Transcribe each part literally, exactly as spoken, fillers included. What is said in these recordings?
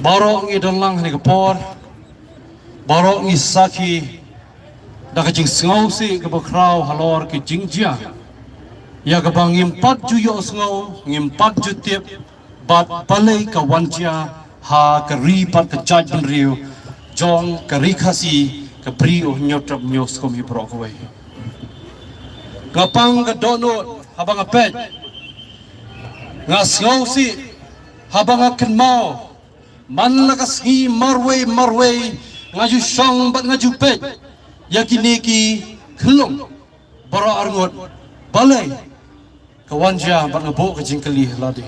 Baroh ngi don lang ha kane ka por, baroh ngi sakhi da ka jingsngewsih kaba khraw halor ka jingjia ïa kaba ngim pat ju ïohsngew, ngim pat ju tip, bad balei ka wan jia ha ka ri bad ka jaitbynriew jong ka ri Khasi, ka Bri U Hynñiewtrep Hynñiewskum hi baroh kawei. Nga pang ka dohnud haba nga peit, nga sngewsih haba nga kynmaw, man la ka sngi marwei marwei nga ju shong bad nga ju peit ïa kine ki khyllung baroh arngut. Balei ka wan jia? Bad nga buh ka jingkylli ha lade.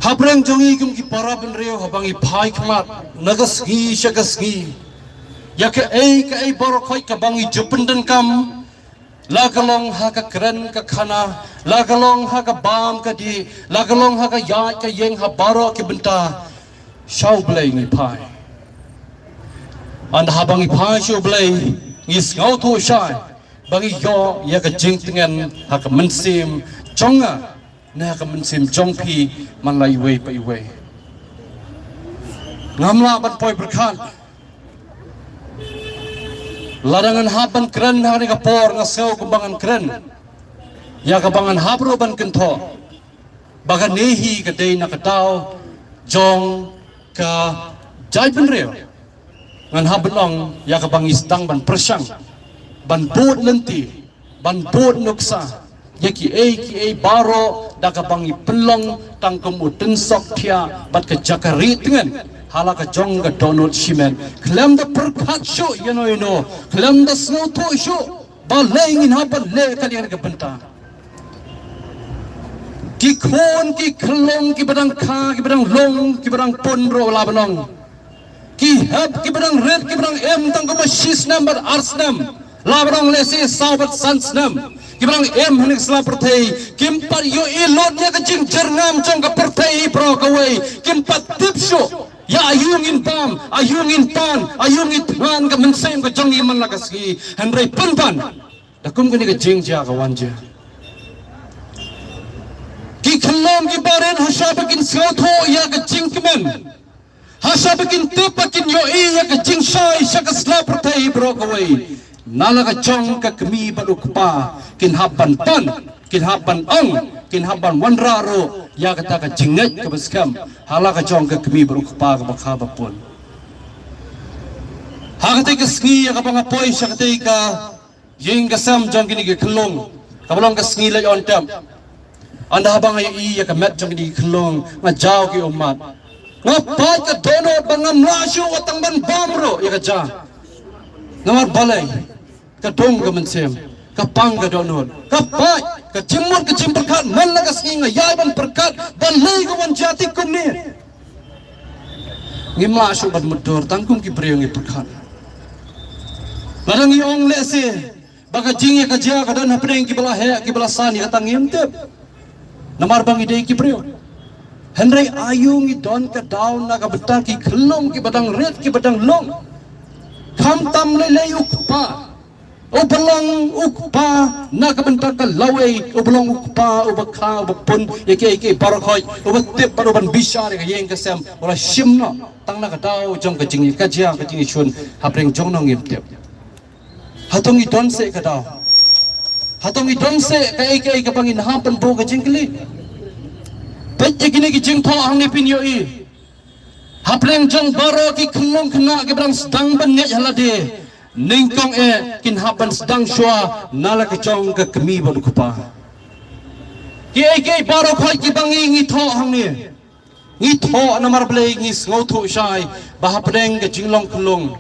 Hapdeng jong ngi kum ki para bynriew, haba ngi phai khmat na ka sngi sha ka sngi, ïa kaei kaei baroh khoit kaba ngi ju pyndonkam, la ka long ha ka kren ka khana, la ka long ha ka bam ka dih, la ka long ha ka ïaid ka ïeng, ha baroh ki bynta, sha U Blei ngi phai. Ynda haba ngi phai sha U Blei, ngi sngewthuh shai ba ngi ïoh ïa ka jingtngen ha ka mynsiem jong nga, ne ha ka mynsiem jong phi, man la iwei pa iwei. Ngam lah ban poi pyrkhat. Lada ngan hap ban kren ha kane ka por, nga sngew kumba ngan kren ïa kaba ngan hap ruh ban kynthoh ba kane hi ka dei na ka daw jong ka jaitbynriew. Ngan hap ban ong ïa kaba ngi sdang ban pyrshang, ban bud lynti, ban bud nuksa ïa kiei kiei baroh da kaba ngi pynlong tang kum u tynsuk thiah bad ka jaka rieh tngen ha la ka jong ka dohnud shimet, khlem da pyrkhat shuh ïano ïano, khlem da sngewthuh shuh balei ngin hap ban leh kane ka bynta. Ki khun ki khyllung kiba dang kha, kiba dang lung, kiba dang pun ruh, lah ban ong, ki hep, kiba dang rit, kiba dang im tang kumba shi snem bad ar snem, lah ban ong lehse saw bad san snem, kiba dang im ha kane ka sla pyrthei, kim pat ïohi lut ïa ka jingjyrngam jong ka pyrthei baroh kawei, kim pat tip shuh ïa aïu ngin bam, aïu ngin pan, aïu ngin thngan ka mynsiem ka jong ngi man la ka sngi. Hynrei pynban da kum kane ka jingjia ka wan jia, ki khyllung kiba rit, ha shaba kin sngewthuh ïa ka jingkmen, ha shaba kin tip ba kin ïohi ïa ka jingshai sha ka sla pyrthei baroh kawei, na la ka jong ka kmie bad u kpa kin hap ban pan, kin hap ban ong, kin hap ban wanrah ruh ïa kata ka jingngeit kaba skhem ha la ka jong ka kmie bad u kpa kaba kha ba pun. Ha katei ka sngi ïa kaba nga poi sha katei ka ïing ka sem jong kine ki khyllung, kaba long ka sngi leit on tep, ynda haba nga ïohi ïa ka met jong kine ki khyllung, nga jaw ki ummat. Nga pait ka dohnud ba ngam lah shuh wat tang ban bam ruh ïa ka ja. Namar balei? Ka dung ka mynsiem, ka pang ka dohnud, ka pait, ka jingmut ka jingpyrkhat, man la ka sngi nga ïai ban pyrkhat balei ka wan jia te kumne. Ngim lah shuh ban mutdur, tang kum ki briew ngi pyrkhat. Lada ngi ong lehse ba ka jingïakajia ka don hapdeng kiba la heh, kiba la san, ïa kata ngim tip, namar ba ngi dei ki briew. Hynrei aïu ngi don ka daw na ka bynta ki khyllung kiba dang rit, kiba dang lung? Khamtam lei lei u kpa, uba long u kpa na ka bynta ka lawei, uba long u kpa uba kha, uba pun ïa kiei kiei baroh khoit, uba tip bad uban bishar ïa ka ïing ka sem, u la shim noh tang na ka daw jong ka jingïakajia, ka jingïashun hapdeng jong no, ngim tip. Hato ngi don seh ka daw? Hato ngi don seh kaei kaei kaba ngin hap ban buh ka jingkylli? Peit ïa kine ki jingthoh hangne phin ïohi. Hapdeng jong baroh ki khyllung khynnah kiba dang sdang ban ngeit ha lade, nyngkong eh kin hap ban sdang shuwa na la ka jong ka kmie bad u kpa. Kiei kiei baroh khoit kiba ngi, ngi thoh hangne, ngi thoh namar balei? Ngi sngewthuh shai ba hapdeng ka jinglong khyllung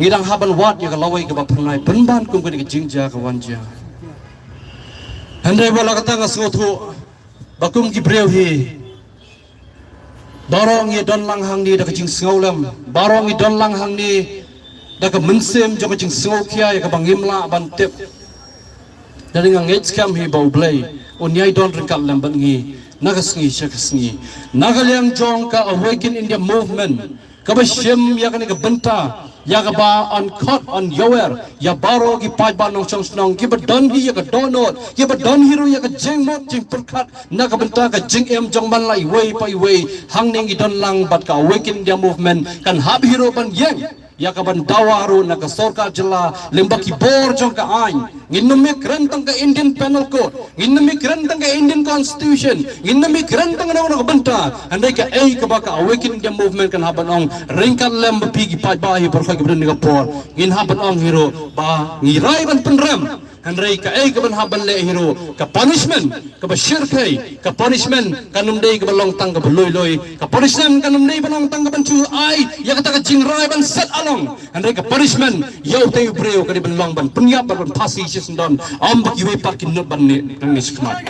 ngi dang hap ban wad ïa ka lawei kaba phyrnai pynban kum kane ka jingjia ka wan jia. Hynrei wat la katta, nga sngewthuh ba kum ki briew hi, baroh ngi don lang hangne da ka jingsngewlem, baroh ngi don lang hangne da ka mynsiem jong ka jingsngewkhia ïa kaba ngim lah ban tip. Hynrei nga ngeit skhem hi ba U Blei un ïai don ryngkat lem bad ngi na ka sngi sha ka sngi, na ka liang jong ka Awaken India Movement, kaba shim ïa kane ka bynta Ïa kaba yn khot yn ïawer ïa baroh ki paidbah nongshong shnong kiba don hi ïa ka dohnud, kiba don hi ruh ïa ka jingmut jingpyrkhat na ka bynta ka jingim jong man la iwei pa iwei. Hangne ngi don lang bad ka Awaken India Movement kan hap hi ruh ban ïeng ïa kaban dawa ruh na ka sorkar jylla lyngba ki bor jong ka aiñ. Ngin ym ïakren tang ka Indian Penal Code, ngin ym ïakren tang ka Indian Constitution, ngin ym ïakren tang na ka bynta. Hynrei kaei kaba ka Awaken India Movement kan hap ban ong, ryngkat lem bad phi ki paidbah hi baroh ki ba don ha kane ka por, ngin hap ban ong hi ruh ba ngi rai ban pynrem. Hynrei kaei kaban hap ban leh hi ruh, ka punishment kaba shyrkhei, ka punishment kan ym dei kaba long tang kaba lui lui, ka punishment kan ym dei ban long tang kaban shu ai ïa kata ka jingrai ban set along. Hynrei ka punishment ïa utei u briew ka dei ban long ban pynïap bad ban phasi shisyndon, ym ba kiwei pat kin nud ban ïeh nangne shakhmat.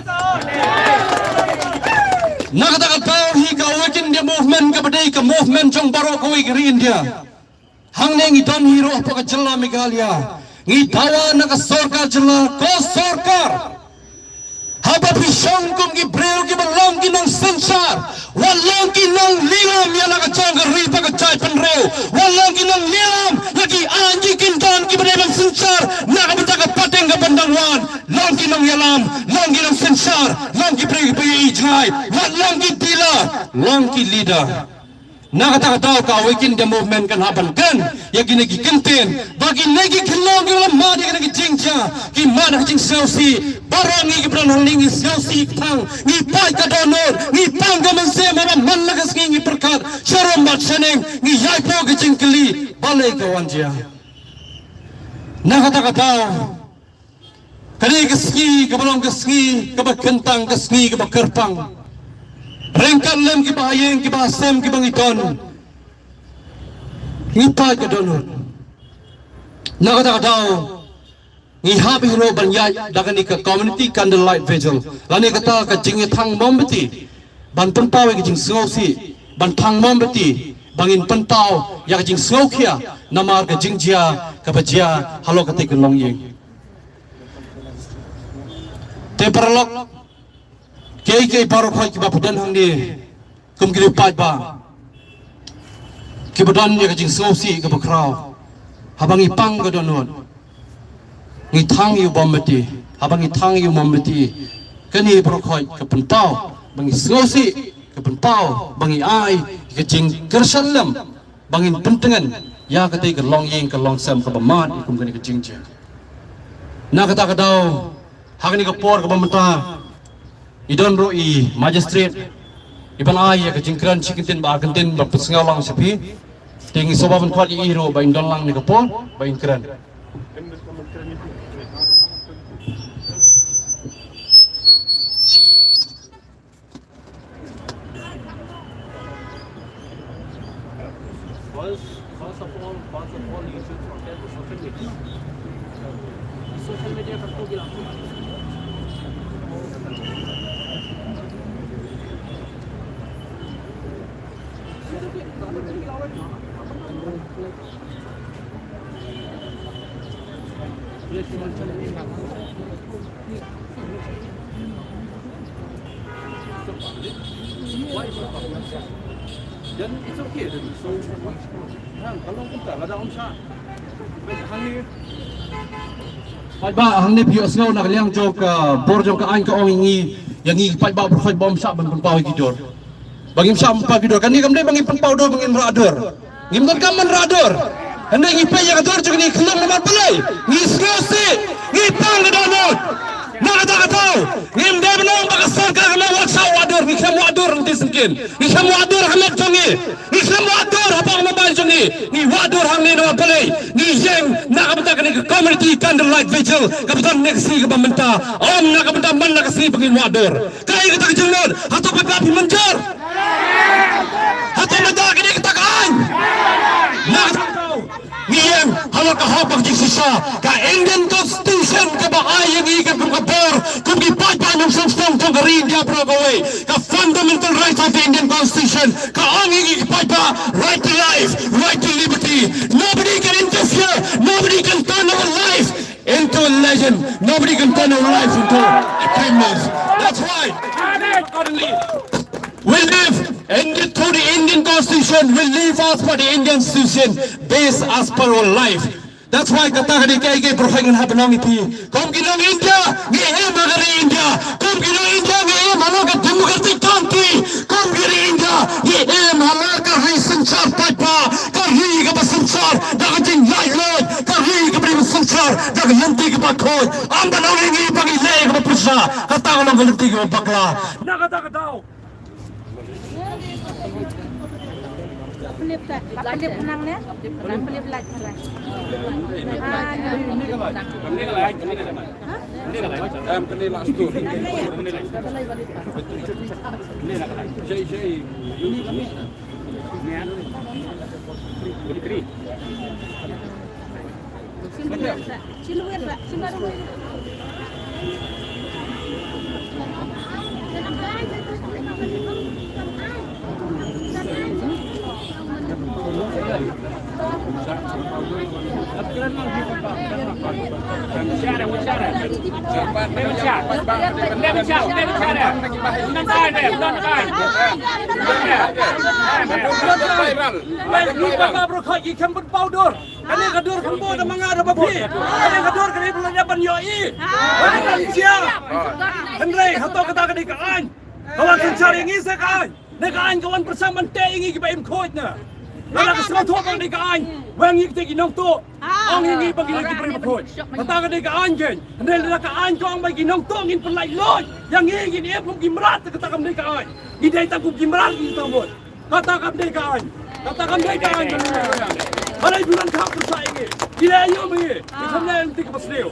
Na kata ka daw hi ka Awaken India Movement kaba dei ka movement jong baroh kawei ka ri India, hangne ngi don hi ruh hapoh ka jylla Meghalaya, ngi dawa na ka sorkar jylla, ko sorkar, haba phi shong kum ki briew kiba long ki nongsynshar, wat long ki nongleh lam ïa la ka jong ka ri bad ka jaitbynriew, wat long ki nongleh lam ïa ki aiñ ki kyndon kiba dei ban synshar na ka bynta ka pateng kaban dang wan. Long ki nongïalam, long ki nongsynshar, long ki briew kiba ïohi jngai, wat long ki dealer, long ki leader. Na kata ka daw ka Awaken India Movement kan hap ban kren ïa kine ki kyntien ba kine ki khynnah ki la mad ïa kine ki jingjia, ki mad ha ka jingsngewsih. Baroh ngi kiba don hangne ngi sngewsih kthang, ngi pait ka dohnud, ngi pang ka mynsiem haba man la ka sngi ngi pyrkhat sharum bad shaneng, ngi ïaid poi ka jingkylli balei ka wan jia. Na kata ka daw, kane ka sngi kaba long ka sngi kaba kyntang, ka sngi kaba kyrpang. Ryngkat lem kiba ha ïing kiba ha sem kiba ngi don, ngi pait ka dohnud. Na kata ka daw ngi hap hi ruh ban ïaid da kane ka community candlelight vigil lane kata ka jingïathang mombati, ban pynpaw ïa ka jingsngewsih, ban thang mombati ba ngin pynpaw ïa ka jingsngewkhia namar ka jingjia kaba jia halor katei ka longïing. Te paralok, kiei kiei baroh khoit kiba phi don hangne kum ki paidbah kiba don ïa ka jingsngewsih kaba khraw, haba ngi pang ka dohnud, ngi thang ïa u mombati, haba ngi thang ïa u mombati, kane baroh khoit ka pynpaw ba ngi sngewsih, ka pynpaw ba ngi ai ka jingkyrshan lem ba ngin pyntngen ïa katei ka longïing ka longsem kaba mad kum kane ka jingjia. Na kata ka daw ha kane ka por kaba mynta i don ruh i magistrate i ban ai ïa ka jingkren shi kyntien ba ar kyntien ba pynsngew lang sha phi. Te ngi sngewbha ban khot ïa i ruh ba in don lang ne ka por ba in kren. First, first of all, first of all, you should protect the social media. Social media control. Paidbah, hangne phi ïohsngew na ka liang jong ka bor jong ka aiñ ka ong ïa ngi, ïa ngi paidbah baroh khoit ba ym shah ban pynpaw ïa ki dur. Ba ngim shah pynpaw ki dur. Kane kam dei ba ngim pynpaw dur, ba ngin rah dur. Ngim donkam ban rah dur. Hynrei ngi peit ïa ka dur jong kine ki khynnah namar balei? Ngi sngewsih, ngi pang ka dohnud. Na kata ka daw ngim dei ban ong ba ka sorkar ka la wad shah wad dur, ngi khlem wad dur hangtei syngkien. Ngi khlem wad dur ha met jong ngi. Ngi khlem wad dur ha bong mobile jong ngi. Ngi wad dur hangne namar balei? Ngi ïeng na ka bynta kane ka community candlelight vigil kaba don ha kane ka sngi kaba mynta. Ym na ka bynta man la ka sngi ba ngin wad dur. Kaei kata ka jingmut? Hato paidbah phi mynjur? Hato mynta kane kata ka aiñ? Na kata ka daw ngi ïeng halor ka hok bad ka jingshisha, ka Indian Constitution kaba ai ïa ngi ka kum ka bor kum ki paidbah nongshong shnong jong ka ri India baroh kawei, ka fundamental rights of the Indian Constitution, ka ong ïa ngi ki paidbah, right to life, right to liberty. Nobody can interfere, nobody can turn our life into a legend. Nobody can turn our life into a criminals. That's why we live And through the Indian Constitution, we live as per the Indian Constitution, based as per our life. That's why kata ka dei kaei kaei baroh ngan hap ban ong ïa phi. Kum ki nong India, ngi im ha ka ri India. Kum ki nong India, ngi im halor ka democratic country. Kum ki ri India, ngi im halor ka ri synshar paidbah, ka ri kaba synshar da ka jinglaitluid, ka ri kaba synshar da ka lynti kaba khuid. Ym ban ong ïa ngi ba ngi leh kaba pyrshah. Kata ka long ka lynti kaba bakla. Na kata ka daw. Clip ta, clip nang ne? Clip light, light. Viral. Viral. Viral. Viral. Kane ka dur kynmaw da ma nga da ma phi. Kane ka dur kane ba la dep ban ïohi. Kane ka dur sia. Hynrei hato kata ka dei ka aiñ? Ka wan synshar ïa ngi sa ka aiñ. Ne ka aiñ ka wan pyrshang ban teh ïa ngi kiba im khuid na. Lada ka sngewthuh ba ka dei ka aiñ, weng ïa kita ki nongtuh. Ong ïa ngi ba ngi dei ki briew ba khuid. Kata ka dei ka aiñ kein. Hynrei lada ka aiñ ka ong ba ki nongtuh ngin pynlaitluid ïa ngi, ngin im kum ki mrad, kata kam dei ka aiñ. Ngi dei tang kum ki mrad, ngi tang mut. Kata kam dei ka aiñ. Kata kam dei ka aiñ. Balei phi ban khap pyrshah ïa ngi? Ki leh aïu ma ngi? Ki khlem leh lynti kaba sniew.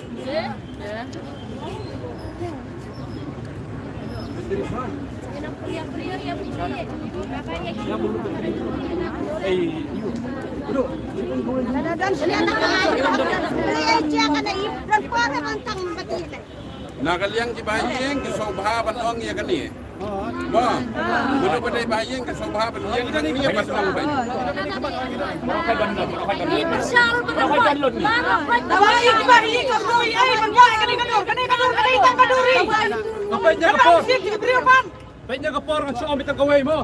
Na ka liang ki bahaïing ki sngewbha ban ong ïa kane. Mo. Mano ba dei bahaïing ki sngewbha ban ïeng hangne ban ong ba. Ka peit ïa ka por. Peit ïa ka por ngan shu ong ïa kawei mo.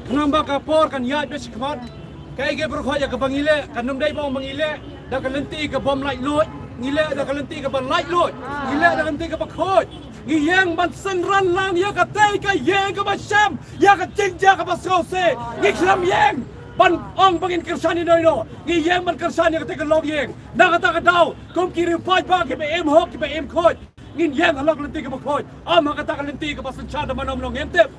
Khnang ba ka por kan ïaid beit shakhmat. Kaei kaei baroh ïa kaba ngi leh kan ym dei ba ong ba ngi leh da ka lynti ka bym laitluid. Ngi leh da ka lynti kaba laitluid. Ngi leh da ka lynti kaba khuid. Ngi ïeng ban synran lang ïa katei ka ïing kaba shem ïa ka jingjia kaba sngewsih. Ngi khlem ïeng ban ong ba ngin kyrshan ïano ïano. Ngi ïeng ban kyrshan ïa katei ka longïing. Na kata ka daw kum ki riew paidbah kiba im hok kiba im khuid. Ngin ïeng halor ka lynti kaba khuid. Ym ha kata ka lynti kaba synshar da mano mano ngim tip.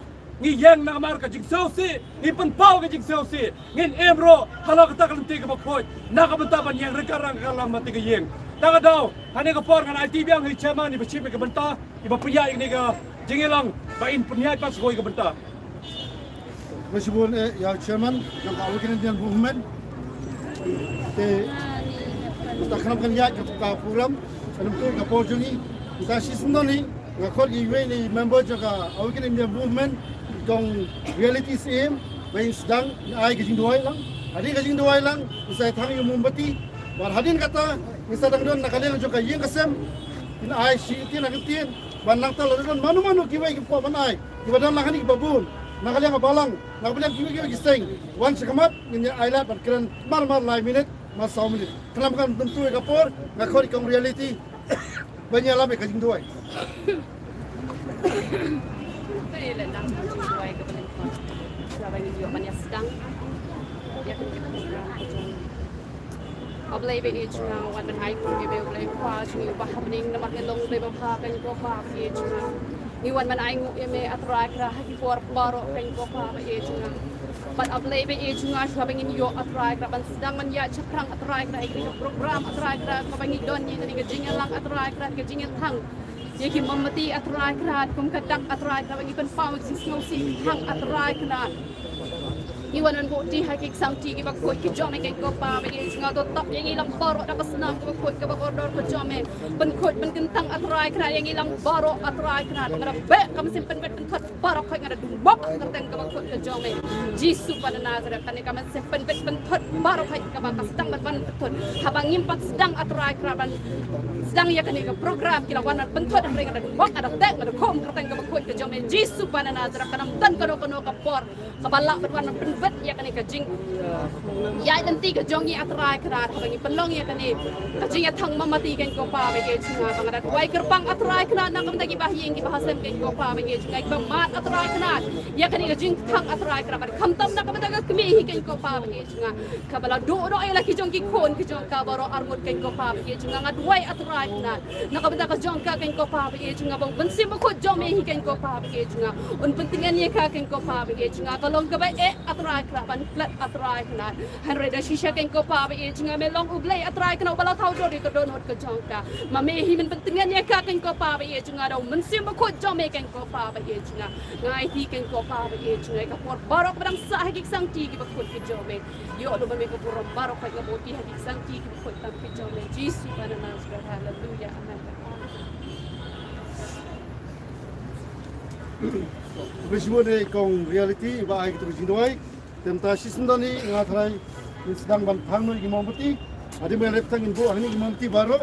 Ngi ïeng namar ka jingsngewsih, ngi pynpaw ka jingsngewsih. Ngin im ruh halor kata ka lynti kaba khuid na ka bynta ban ïeng ryngkat ryngkat lang ma kata ka ïing. Ta ka daw, ha kane ka por ngan aiti biang ïa i chairman iba shim ïa ka bynta, iba pynïaid ïa kane ka jingïalang ba in pynïaid pat sha kawei ka bynta. Khublei shibun eh ïa u chairman jong ka Awaken Indian Movement. Te mynta khnang kan ïaid ka program, kan ym tut ka por jong ngi. Mynta shisien don hi nga khot ïa iwei na i member jong ka Awaken Indian Movement, i kong Reality Syiem, ba in sdang in ai ka jingduwai lang. Hadien ka jingduwai lang ngin sa thang ïa u mombati. Bad hadien kata ngin sa dang don na ka liang jong ka ïing ka sem, kin ai shi ktien ar ktien. Bad nangta lada don mano mano kiwei ki kwah ban ai, kiba don lang hangne kiba bun na ka liang ka balang, na ka liang kiwei kiwei ki seng, wan shakhmat ngin ïa ai lad ban kren mar mar lai minit, mar saw minit. Khnang ba kan ym tut ka por, nga khot ïa i kong Reality ban ïalam ïa ka jingduwai. Te lada ka jingduwai kaba lyngkot, shuwa ba ngin ïoh ban ïa sdang ïa kane ka program. A Blei ba ïeit jong nga, wan ban ai nguh ïa me, A Blei Kpa jong ngi uba ha bneng, namar me long Blei babha, kane ko Kpa ba ïeit jong nga. Ngi wan ban ai nguh ïa me, A Trai Kynrad, ha ki por baroh, kane ko Kpa ba ïeit jong nga. Bad A Blei ba ïeit jong nga, shuwa ba ngin ïoh, A Trai Kynrad, ban sdang ban ïaid shaphrang, A Trai Kynrad, ïa kane ka program, A Trai Kynrad, kaba ngi don ïa kane ka jingïalang, A Trai Kynrad, ka jingïathang ïa ki mombati, A Trai Kynrad, kum ka dak, A Trai Kynrad, ba ngi pynpaw ïa ka jingsngewsih thang, A Trai Kynrad. Ngi wan ban buh ti ha ki ksangti kiba khuid ki jong me, kane ko Kpa ba ïeit jong nga, to tap ïa ngi lang baroh da ka snam kaba khuid kaba kordor ka jong me. Pynkhuid pynkyntang, A Trai Kynrad, ïa ngi lang baroh, A Trai Kynrad. Nga da beh ka mynsiem pynbeit pynthut baroh khoit, nga da dum bok ha ka kyrteng kaba khuid ka jong me, Jisu ba na Nasareth. Kane ka mynsiem pynbeit pynthut baroh khoit kaba ka sdang ban ban pynthut, haba ngim pat sdang, A Trai Kynrad, ban sdang ïa kane ka program, ki la wan ban pynthut, hynrei nga da dum bok, nga da teh, nga da khum ha ka kyrteng kaba khuid ka jong me, Jisu ba na Nasareth, kan ym don kano kano ka por kaba lah ban wan pynbeit ïa kane ka jing, ïa lynti ka jong ngi, A Trai Kynrad, haba ngi pynlong ïa kane ka jingïathang mombati, kynrad ko Pa ba ïeit jong nga, ba nga da duwai kyrpang, A Trai Kynrad, na ka bynta ki bahaïing ki bahasem, kynrad ko Pa ba ïeit jong nga, kiba mad, A Trai Kynrad, ïa kane ka jingthang, A Trai Kynrad, bad khamtam na ka bynta ka kmie hi, kynrad ko Pa ba ïeit jong nga, kaba la duh noh ïa la ki jong ki khun ki jong ka baroh arngut, kynrad ko Pa ba ïeit jong nga. Nga duwai, A Trai Kynrad, na ka bynta ka jong ka, kynrad ko Pa ba ïeit jong nga, ba u Mynsiem Bakhuid jong me hi, kynrad ko Pa ba ïeit jong nga, un pyntngen ïa ka, kynrad ko Pa ba ïeit jong nga, ka long kaba eh, A Trai Kynrad, ban klet, A Trai Kynrad. Hynrei da shisha, kynrad ko Pa ba ïeit jong nga, me long U Blei, A Trai Kynrad, uba la thaw dur ïa ka dohnud ka jong ka. Ma me hi men pyntngen ïa ka, kynrad ko Pa ba ïeit jong nga, da u Mynsiem Bakhuid jong me, kynrad ko Pa ba ïeit jong nga. Nga ai hi, kynrad ko Pa ba ïeit jong nga, ïa ka por baroh ba dang sah ha ki ksangti kiba khuid ki jong me. Ïoh lem bad me ka burom baroh, kynrad, nga buh hi ha ki ksangti kiba khuid tam ki jong me. Jisu ba na Nasareth. Haleluya. Amen. Khublei shibun ïa i Kong Reality ba ai kito ki jingduwai. Te mynta shisyndon hi nga tharai ngin sdang ban thang noh ïa ki mombati. Hadien ba ngi la dep thang, ngin buh hangne ki mombati baroh.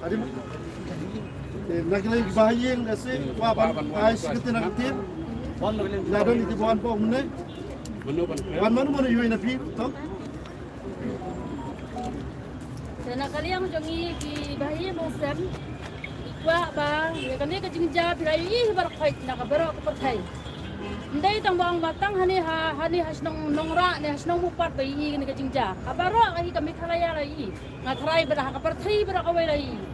Hadien, eh, na ki la ïa ki bahaïing lehse kwah ban ai shi kyntien ar kyntien. La don ïa ki ba wan bok mynne. Wan mano mano ïa na phi to. Te na ka liang jong ngi ki bahaïing bahasem, ngi kwah ba ïa kane ka jingjia phi la ïohi hi baroh khoit na ka baroh ka pyrthei. Ym dei tang ba ong ba tang hangne ha, hangne ha shnong Nongrah ne ha shnong Mawpat ba ïohi kane ka jingjia. Ha baroh hi ka Meghalaya la ïohi. Nga tharai ba da ha ka pyrthei baroh kawei la ïohi.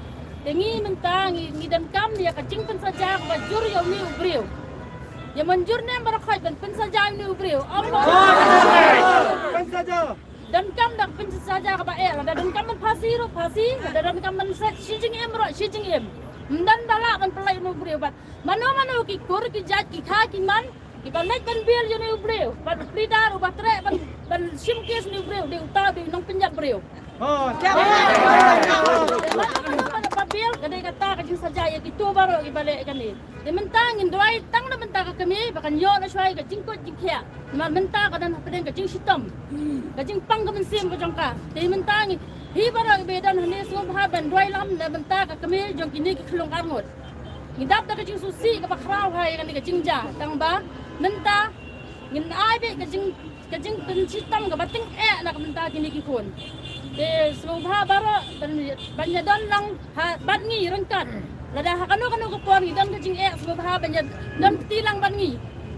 Te ngi mynta ngi, ngi donkam ïa ka jingpynsaja kaba jur ïa une u briew. Ïa mynjur ne em baroh khoit ban pynsaja ïa une u briew? Ym ba. Pynsaja. Donkam da ka pynsaja kaba eh, lada donkam ban phasi ruh phasi, lada donkam ban set shi jingim ruh shi jingim. Ym don ba lah ban pynlait ïa une u briew bad mano mano ki kur ki jait ki kha ki man kiba leit ban bail ïa une u briew, ban pleader uba treh ban, ban shim case ïa une u briew, dei uta u dei u nongpynïap briew. Oh, siap. Mano mano ba bail, ka dei kata ka jingsaja ïa kito baroh kiba leh kane. Te mynta ngin duwai tang na bynta ka kmie ba kan ïoh na shuwa ïa ka jingkoit jingkhiah. Namar mynta ka don hapdeng ka jingshitom, ka jingpang ka mynsiem ka jong ka. Te mynta ngi, hi baroh kiba don hangne, sngewbha ban duwai lam na bynta ka kmie jong kine ki khyllung arngut. Ngi dap da ka jingsngewsih kaba khraw ha ïa kane ka jingjia, tang ba mynta ngin ai beit ka jing, ka jingpynshitom kaba tyngeh na ka bynta kine ki khun. Te sngewbha baroh ban, ban ïadon lang ha bad ngi ryngkat. Lada ha kano kano ka por ngi don ka jingeh, sngewbha ban ïadon kti lang bad ngi.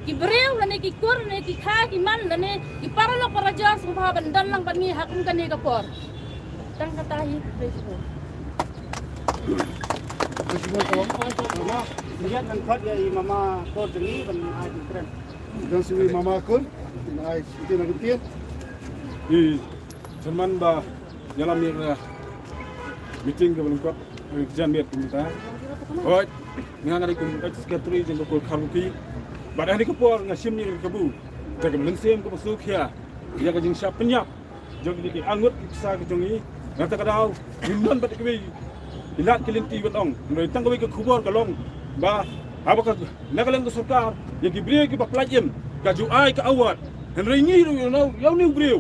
Ki briew lane ki kur lane ki kha ki man lane ki paralok parajor, sngewbha ban don lang bad ngi ha kum kane ka por. Tang kata hi, khublei shibun. Khublei shibun, Kong. Mama, ngiat nang khot ïa i mama Kur jong ngi ban ai kren. Don shuh i mama Kur, tin ai, tin ai, tin. I chairman ba ïalam ïa ka meeting kaba lyngkot, eh, ka janmiet kumta. Hooid, nga nga dei kum ex secretary jong ka Kur Kharbuki. Bad ha kane ka por nga shim ïa ka kabu da ka mynsiem kaba sngewkhia ïa ka jingshah pynïap jong kine ki arngut ki pisa ki jong ngi. Nangta ka daw ngim don bad kiwei ki lad ki lynti ban ong. Hynrei tang kawei ka khubor ka long ba haba ka, na ka liang ka sorkar, ïa ki briew kiba pynlait im ka ju ai ka award. Hynrei ngi ruh ïa une u briew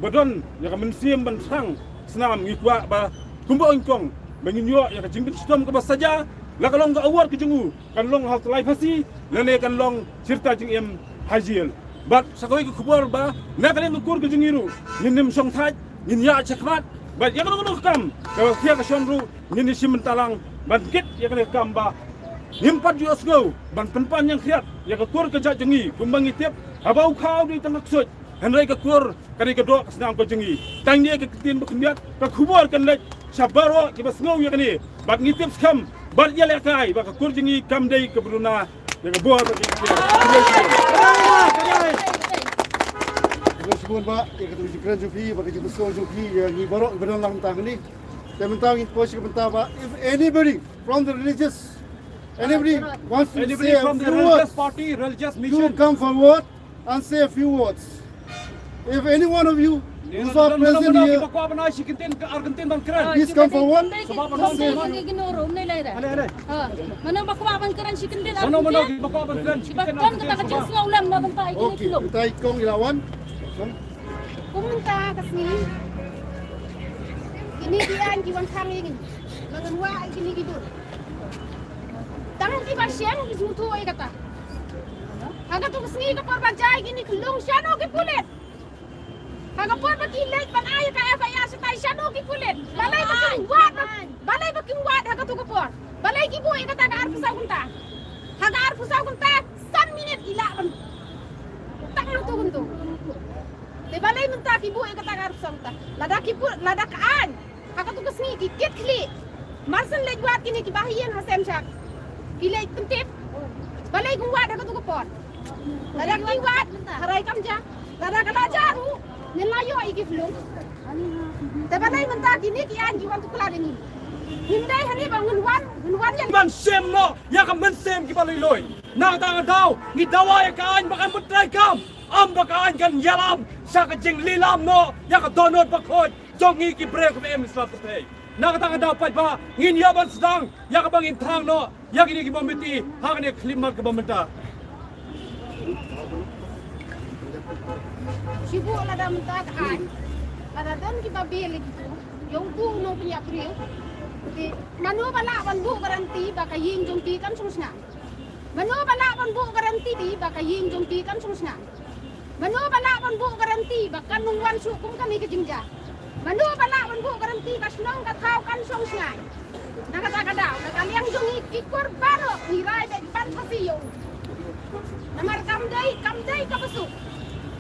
ba don ïa ka mynsiem ban thrang snam, ngi kwah ba kumba ong i Kong ba ngin ïoh ïa ka jingpynshitom kaba saja, la ka long ka award ka jong u kan long ha u tyllai phasi lane kan long shirta jingim ha jel. Bad sa kawei ka khubor ba na ka liang ka kur ka jong ngi ruh ngin ym shong thait, ngin ïaid shakhmat. Bad ïa kano kano ka kam kaba khia ka shon ruh ngin ïashim bynta lang ban kit ïa kane ka kam ba ngim pat ju ïohsngew ban pynpan ñiangkhriat ïa ka kur ka jait jong ngi. Kumba ngi tip, haba u khaw dei tang ka ksuid, hynrei ka kur ka dei ka doh ka snam ka jong ngi. Tang ïa ka ktien ba khyndiat, ka khubor kan leit sha baroh kiba sngew ïa kane. Bad ngi tip skhem bad ïalehkai ba ka kur jong ngi kam dei kaba duna ïa ka bor ba ki. Khublei shibun ba ïa ka jingkren jong phi, ba ka jingpynsngew jong phi ïa ngi baroh kiba don lang mynta hangne. Te mynta ngin poi sha ka bynta ba, if anybody from the religious, anybody wants to say a few words, party, religious mission, you come forward and say a few words. If any one of you who are present here, please come forward. Mano ba kwah ban kren shi kyntien? Mano, mano ba kwah ban kren shi kyntien? Okay, mynta i Kong i la wan. Kum mynta ka sngi, kine ki aiñ ki wan khang ïa ngi. Ba ngan wah ïa kine ki dur. Tang ki ba sheng ki sngewthuh ïa kata. Ha katu ka sngi ka por ba jia ïa kine ki khyllung, shano ki pulit? Ha ka por ba ki leit ban ai ka F I R shatai, shano ki pulit? Balei ba kim wad, balei ba kim wad ha katu ka por? Balei ki buh ïa kata ka arphew saw kynta? Ha ka arphew saw kynta, san minit i lah ban tang hangtu hangtu. Te balei mynta ki buh ïa kata ka arphew saw kynta? Lada ki buh, lada ka aiñ ha katu ka sngi ki kit khlieh, mar shen leit wad kine ki bahaïing ha Seiñ Shak, ki leit pyntip. Balei kim wad ha katu ka por? Lada ki wad, hynrei kam jia. Lada ka la jia ruh, ngin la ïoh ïa ki khyllung. Te balei mynta kine ki aiñ ki wan tuklar ïa ngi? Ngim dei hangne ba ngin wan, ngin wan ïa ban shim noh ïa ka mynsiem kiba lui lui. Na kata ka daw ngi dawa ïa ka aiñ ba kan pyntreikam, ym ba ka aiñ kan ïalam sha ka jinglilam noh ïa ka dohnud bakhuid jong ngi ki briew kiba im ha sla pyrthei. Na kata ka daw paidbah ngin ïa ban sdang ïa kaba ngin thang noh ïa kine ki mombati ha kane ka khyllipmat kaba mynta. Shu buh lada mynta ka aiñ, lada don kiba bill ïa kitu, ïa utu u nongpynïap briew. Te mano ba lah ban buh guarantee ba ka ïing jong ki kan shong shngaiñ? Mano ba lah ban buh guarantee ba ka ïing jong ki kan shong shngaiñ? Mano ba lah ban buh guarantee ba kan ym wan shuh kum kane ka jingjia? Mano ba lah ban buh guarantee ka shnong ka thaw kan shong shngaiñ? Na kata ka daw, na ka liang jong ngi ki kur baroh ngi rai beit ban phasi ïa u. Namar kam dei, kam dei kaba suk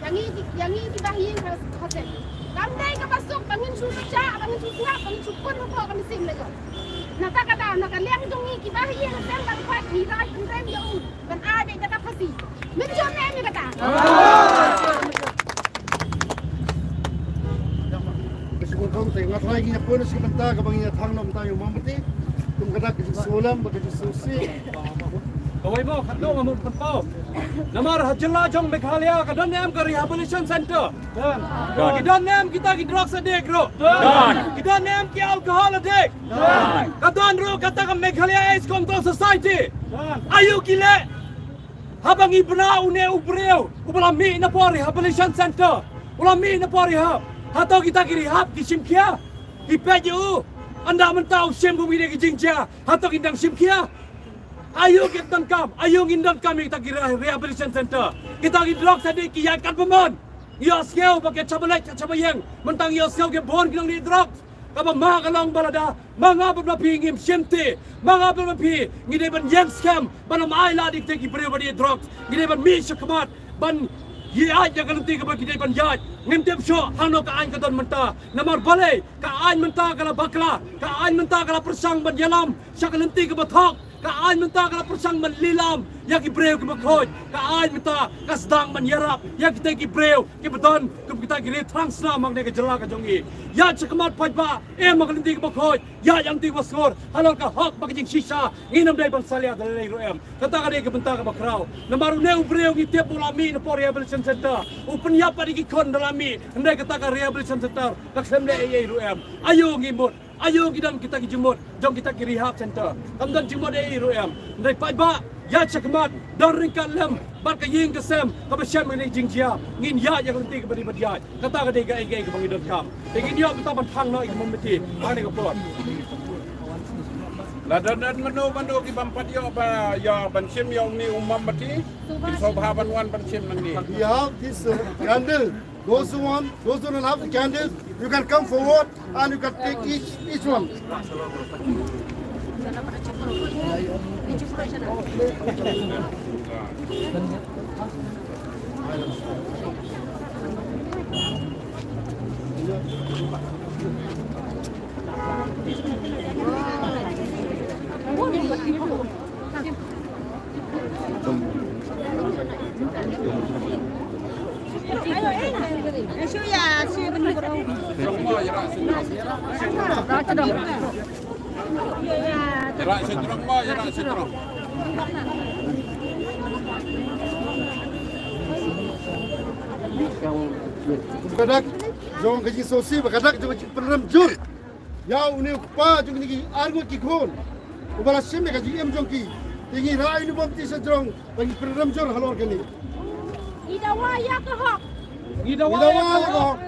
ïa ngi, ïa ngi kiba ïeng ha, ha seng. Kam dei kaba suk ba ngin shu pynshah, ba ngin shu sngap, ba ngin shu pun hapoh ka mynsiem la jong. Na kata ka daw, na ka liang jong ngi kiba ïeng ha seng ban pait, ngi rai pynrem ïa u ban ai beit da ka phasi. Mynjur ne em ïa kata? Ka shibun kong te nga tharai ngi ïa pun shi bynta kaba ngi ïa thang noh bynta ïa u mombati. Kum kata ka jingsngewlem bad ka jingsngewsih. Kawei mo, katno nga mut pynpaw. Namar ha jylla jong Meghalaya ka don ne em ka rehabilitation center? Ka don ne em kita ki drugs addict ruh? Ka don ne em ki alcohol addict? Ka don ruh kata ka Meghalaya AIDS Control Society. Aïu ki leh? Haba ngi bna une u briew uba la mih na por rehabilitation center, u la mih na por rehab, hato kita ki rehab ki shim khia? Ki peit ïa u, ynda mynta u shim kum kine ki jingjia, hato kin dang shim khia? Aïu ki donkam, aïu ngin donkam ïa kita ki re-, rehabilitation center? Kita ki drugs addict ki ïaid katba mon. Ngi ïohsngew ba ki shaba leit, ki shaba ïeng, mynta ngi ïohsngew ki bun ki nongleit drugs. Kaba ma ka long ba lada ma nga bad ma phi ngim shim te, ma nga bad ma phi ngi dei ban ïeng skhem ban ym ailad ïa kita ki briew ba die drugs. Ngi dei ban mih shakhmat ban ïaid ïa ka lynti kaba ki dei ban ïaid. Ngim tip shuh hangno ka aiñ ka don mynta. Namar balei? Ka aiñ mynta ka la bakla, ka aiñ mynta ka la pyrshang ban ïalam sha ka lynti kaba thok. Ka aiñ mynta ka la pyrshang ban lilam ïa ki briew kiba khuid. Ka aiñ mynta ka sdang ban ïarap ïa kita ki briew kiba don kum kita ki riewthrang snam hangne ka jylla ka jong ngi. Ïaid shakhmat paidbah, im ha ka lynti kaba khuid, ïaid ha ka lynti kaba sngur, halor ka hok bad ka jingshisha. Ngin ym dei ban salia da lei ruh em. Kata ka dei ka bynta kaba khraw. Namar une u briew ngi tip u la mih na por rehabilitation center, u pynïap pat ïa ki khun da la mih. Hynrei kata ka rehabilitation center ka khlem leh ei ei ruh em. Aïu ngi mut? Aïu ngi don kita ki jingmut jong kita ki rehab center? Kam don jingmut ei ei ruh em. Hynrei paidbah, ïaid shakhmat, don ryngkat lem bad ka ïing ka sem kaba shem ïa kane ka jingjia. Ngin ïaid ïa ka lynti kaba dei ban ïaid. Kata ka dei kaei kaei kaba ngi donkam. Te ngin ïoh mynta ban thang noh ïa ki mombati ha kane ka por. Lada don mano mano ki bym pat ïoh ba ïa ban shim ïa une u mombati, ki sngewbha ban wan ban shim nangne. We have this, uh, candle. Those who want, those who don't have the candles, you can come forward and you can take each, each one. Ka dak jong ka jingsngewsih bad ka dak jong ka jingpynrem jur ïa une u kpa jong kine ki arngut ki khun uba la shim ïa ka jingim jong ki. Te ngi rai ïa u baptis sha jrong ba ngi pynrem jur halor kane. Ngi dawa ïa ka hok. Ngi dawa ïa ka hok.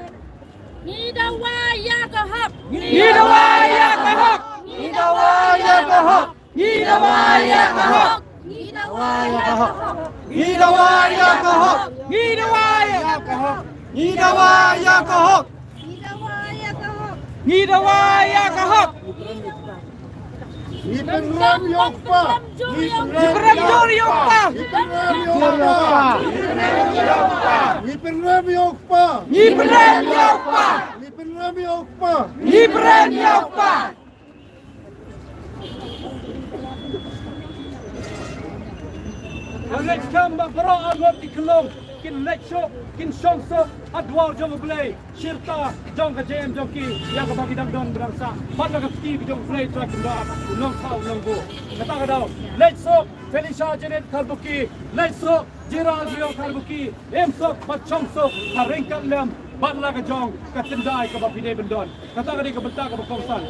Ngi dawa ïa ka hok. Ngi dawa ïa ka hok. Ngi dawa ïa ka hok. Ngi dawa ïa ka hok. Ngi dawa Ngi dawa ïa ka hok. Ngi dawa ïa ka hok. Ngi dawa ïa ka hok. Ngi dawa ïa ka hok. Ngi pynrem ïa u kpa. Ngi pynrem ïa u kpa. Ngi pynrem ïa u kpa. Ngi pynrem ïa u kpa. Ngi pynrem ïa u kpa. Ngi pynrem ïa u kpa. Ngi pynrem ïa u kpa. Nga ngeit skhem ba baroh arngut ki khyllung kin leit suk, kin shong suk ha dwar jong U Blei. Shirta jong ka jingim jong ki ïa kaba ki dang don ba dang sah bad la ka kti ka jong U Blei Trai Kynrad u nongthaw u nongbuh. Kata ka daw, leit suk Felicia Janet Kharbuki, leit suk Gerald Rio Kharbuki, im suk bad shong suk ha ryngkat lem bad la ka jong ka tyndai kaba phi dei ban don. Kata ka dei ka bynta kaba kongsan.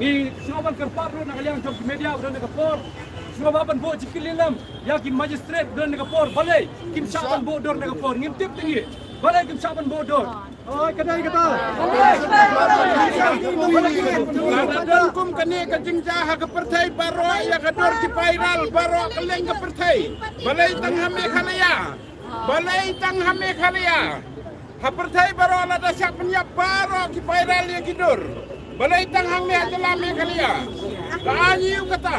Ngi sngewbha ban kyrpad ruh na ka liang jong ki media ba don na ka por, sngewbha ban buh jingkylli lem ïa ki magistrate ba don na ka por, balei kim shah ban buh dur na ka por. Ngim tip te ngi balei kim shah ban buh dur. Oi, ka dei kata. Lada don kum kane ka jingjia ha ka pyrthei baroh, ïa ka dur ki viral baroh kylleng ka pyrthei. Balei tang ha Meghalaya? Balei tang ha Meghalaya? Ha pyrthei baroh lada shah pynïap baroh ki viral ïa ki dur. Balei tang hangne ha jylla Meghalaya? Ka aiu kata?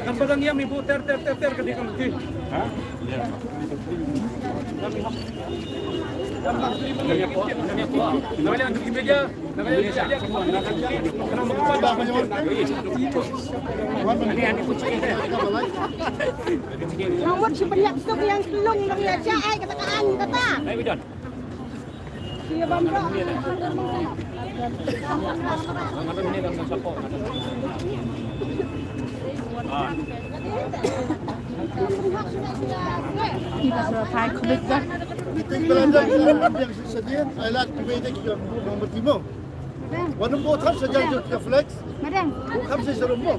Kan ba dang ïam ibu ter ter ter ter ka dei ka lynti. Ha? Ya. Nang wat shu pynïap suk ïa ki khyllung nang ïa ai kata ka aiñ kata. Wan ym bot than sa jal jot ïa flex. Madam. Kam sa sa rum mo.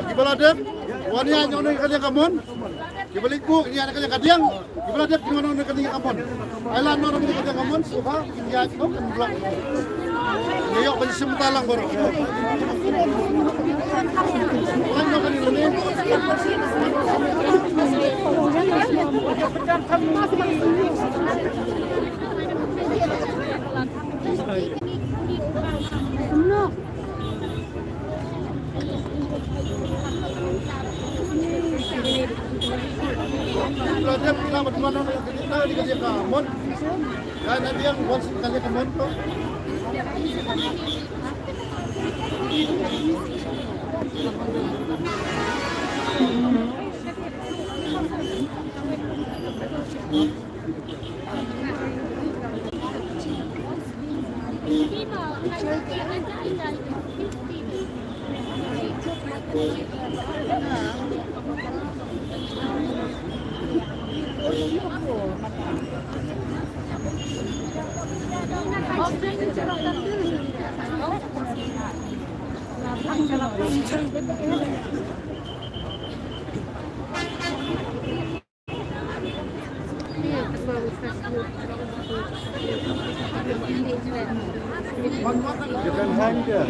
Kiba la dep, wan ïa nong nong kane ka mon. Kiba leit buh ïa kane ka diang. Kiba la dep kin wan nong nong kane ka mon. Ai la nong nong kane ka diang ka mon. Suba kin ïa nong kan blak. Ïa ïoh ban sim ta lang baroh. Lang nong kane nong ne. You can hang there.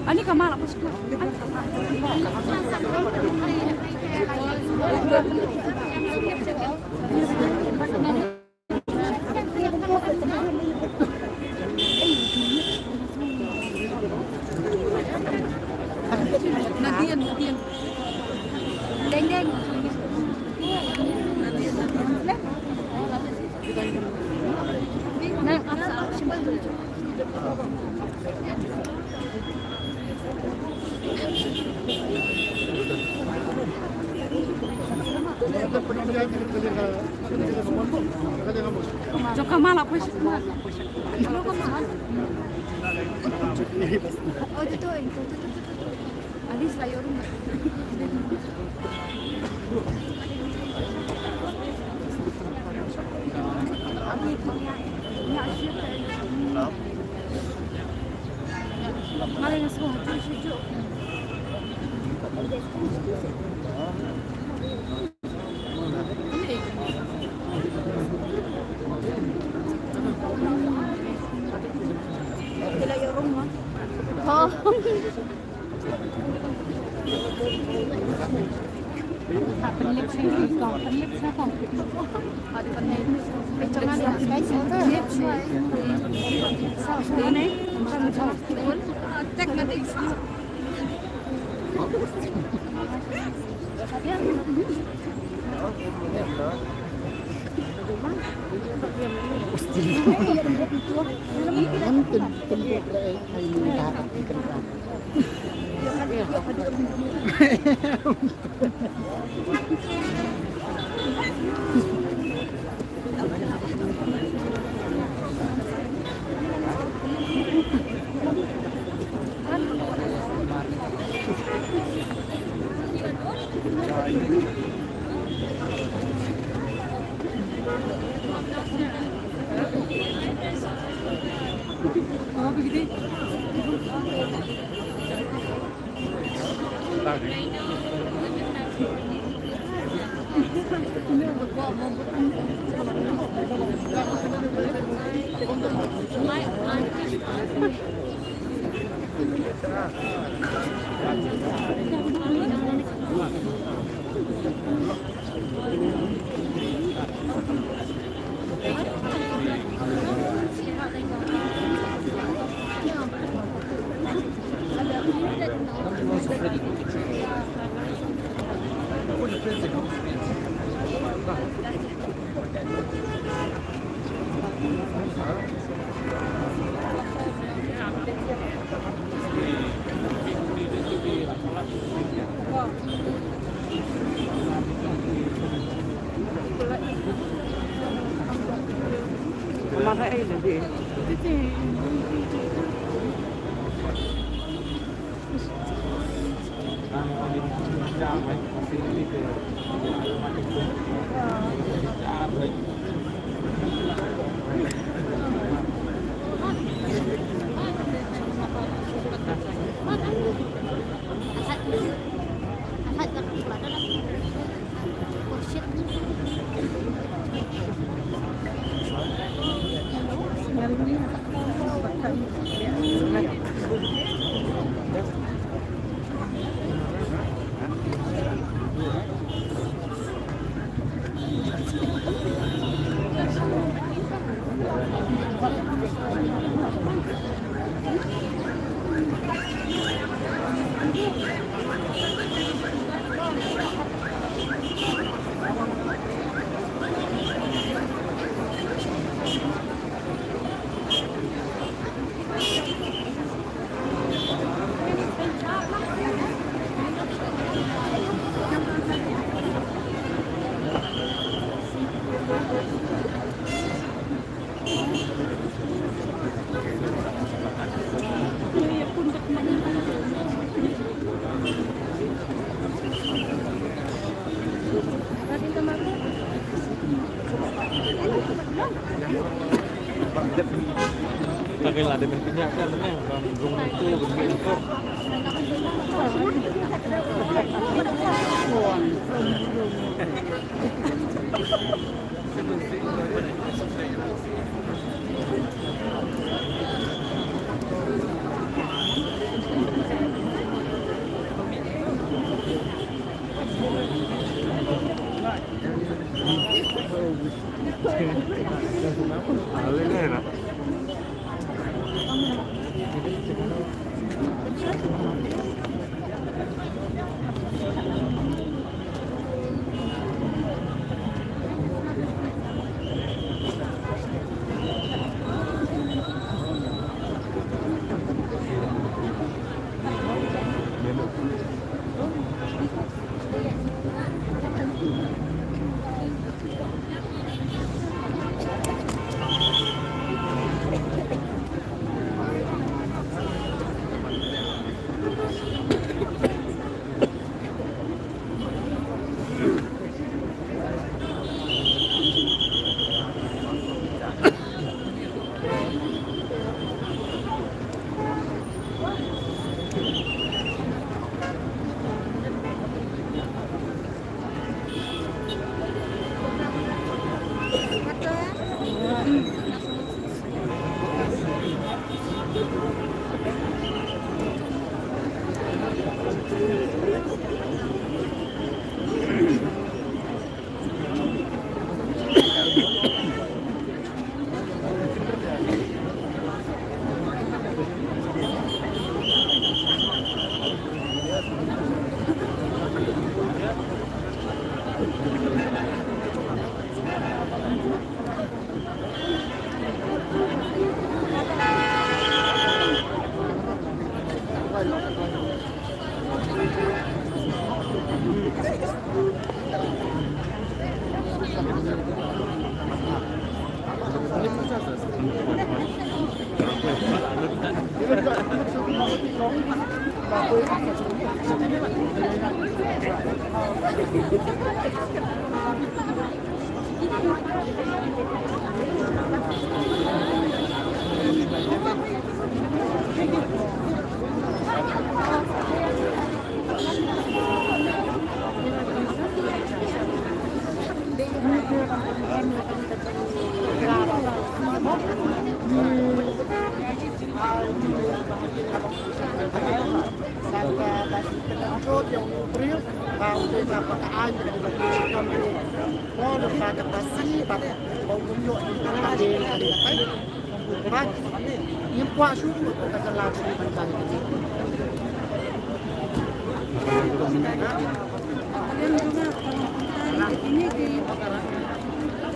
Ani ka mala pas. Nadien, Nadien. Deng, deng. Nah, Jaka mala pwesa. Oh, itu tuh, itu tuh, itu tuh, itu tuh. Alis layor. Oh.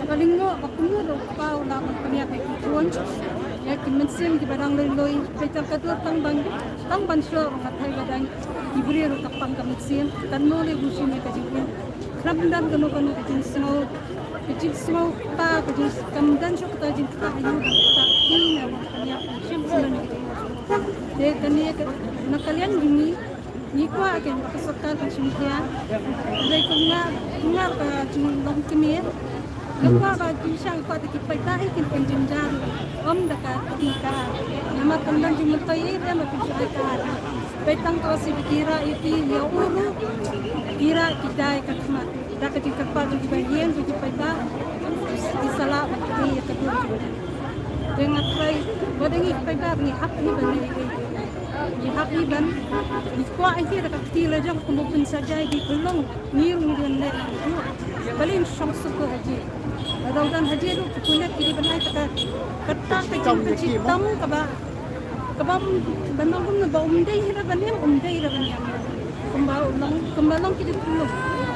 Paling mo ba kumno do pa u la ban pynïap ïa ki khun, ïa ki mynsiem kiba dang loi loi. Peit tang ka dur tang ban, tang ban shlur nga thai ba dang ki briew ruh ka pang ka mynsiem. Katno lei bu shim ïa ka jingim. Khlem don kano kano ka jingsngew, ka jingsngewta, ka jing, kam don shuh kata jingktah aïu, kata ki na ban pynïap, shim sngewbha ïa ka jingim. Te kane ka, na ka liang jong ngi, ngi kwah kein ba ka sorkar kan shim khia. Dei kumno, kumno ka jinglong kmie. Ngi kwah ba ki shang kwah te ki paidbah hi kin pynjynjar. Ym da ka teknik ka. Namar kam don jingmyntoi ei ba pynshai ka. Peit tang ka si ba ki rah ïa ki ïa u ruh. Ki rah ki dei ka khmat. Da ka jingkyrpad jong ki ba ïeng jong ki paidbah. Ki sa lah ban kti ïa ka dur jong ki. Te nga trai ba dei ngi paidbah ngi hap hi ban leh. Ngi hap hi ban, ngi kwah hi da ka kti la jong kumba pynsaja ïa ki khlong, ngi ruh ngi don leh nang ju. Balei ngin shong suk ha ji. Lada u don ha ji ruh ki pulit ki dei ban ai kata, kata ka jingpynshitom kaba, kaba ban long kumno ba um dei hi da ban ïam, um dei da ban ïam. Kumba u long, kumba long ki dei khlong.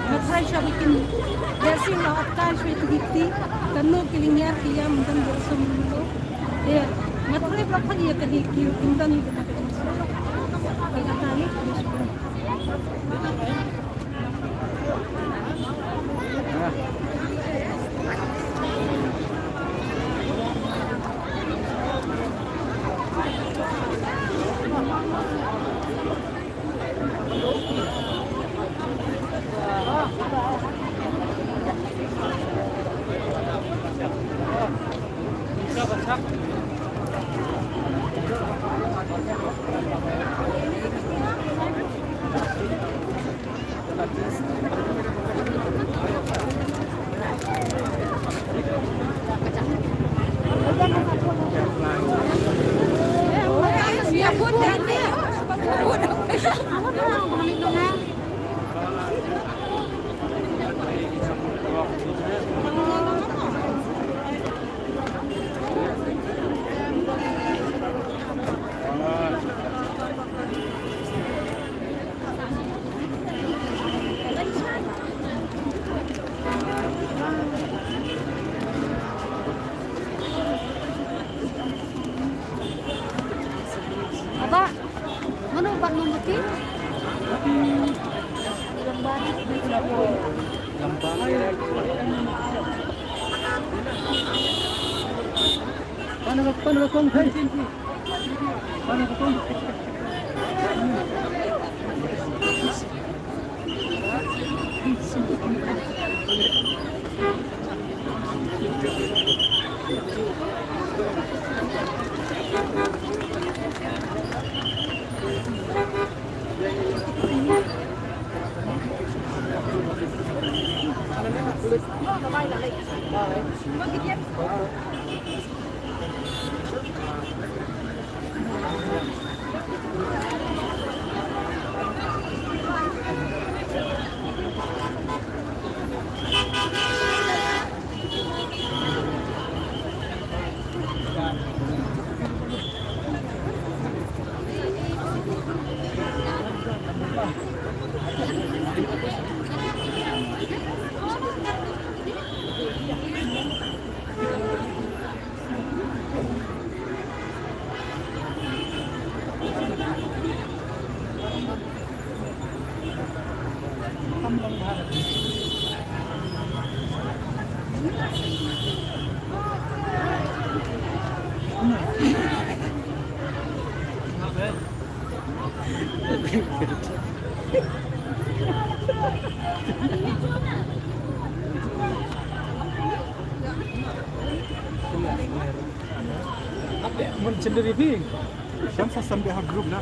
Nga trai shwa ba kin ïa siew la at kai shwa ïa ki kti, kano ki lyngngiar ki ïam don ba sum lo. Ïa, nga trai ba phan ïa kane ki, kin don ïa kane ka jingsngew. Ka kata ïa, ïa shu. Mun cenderi phi. Kan sa sampai ha group na.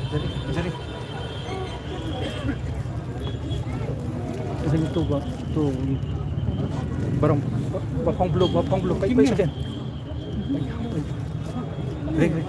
Jari, jari. Sini tu ba, tu. Barang, ba phong blue, ba phong blue. Kai, kai, second. Ring, ring.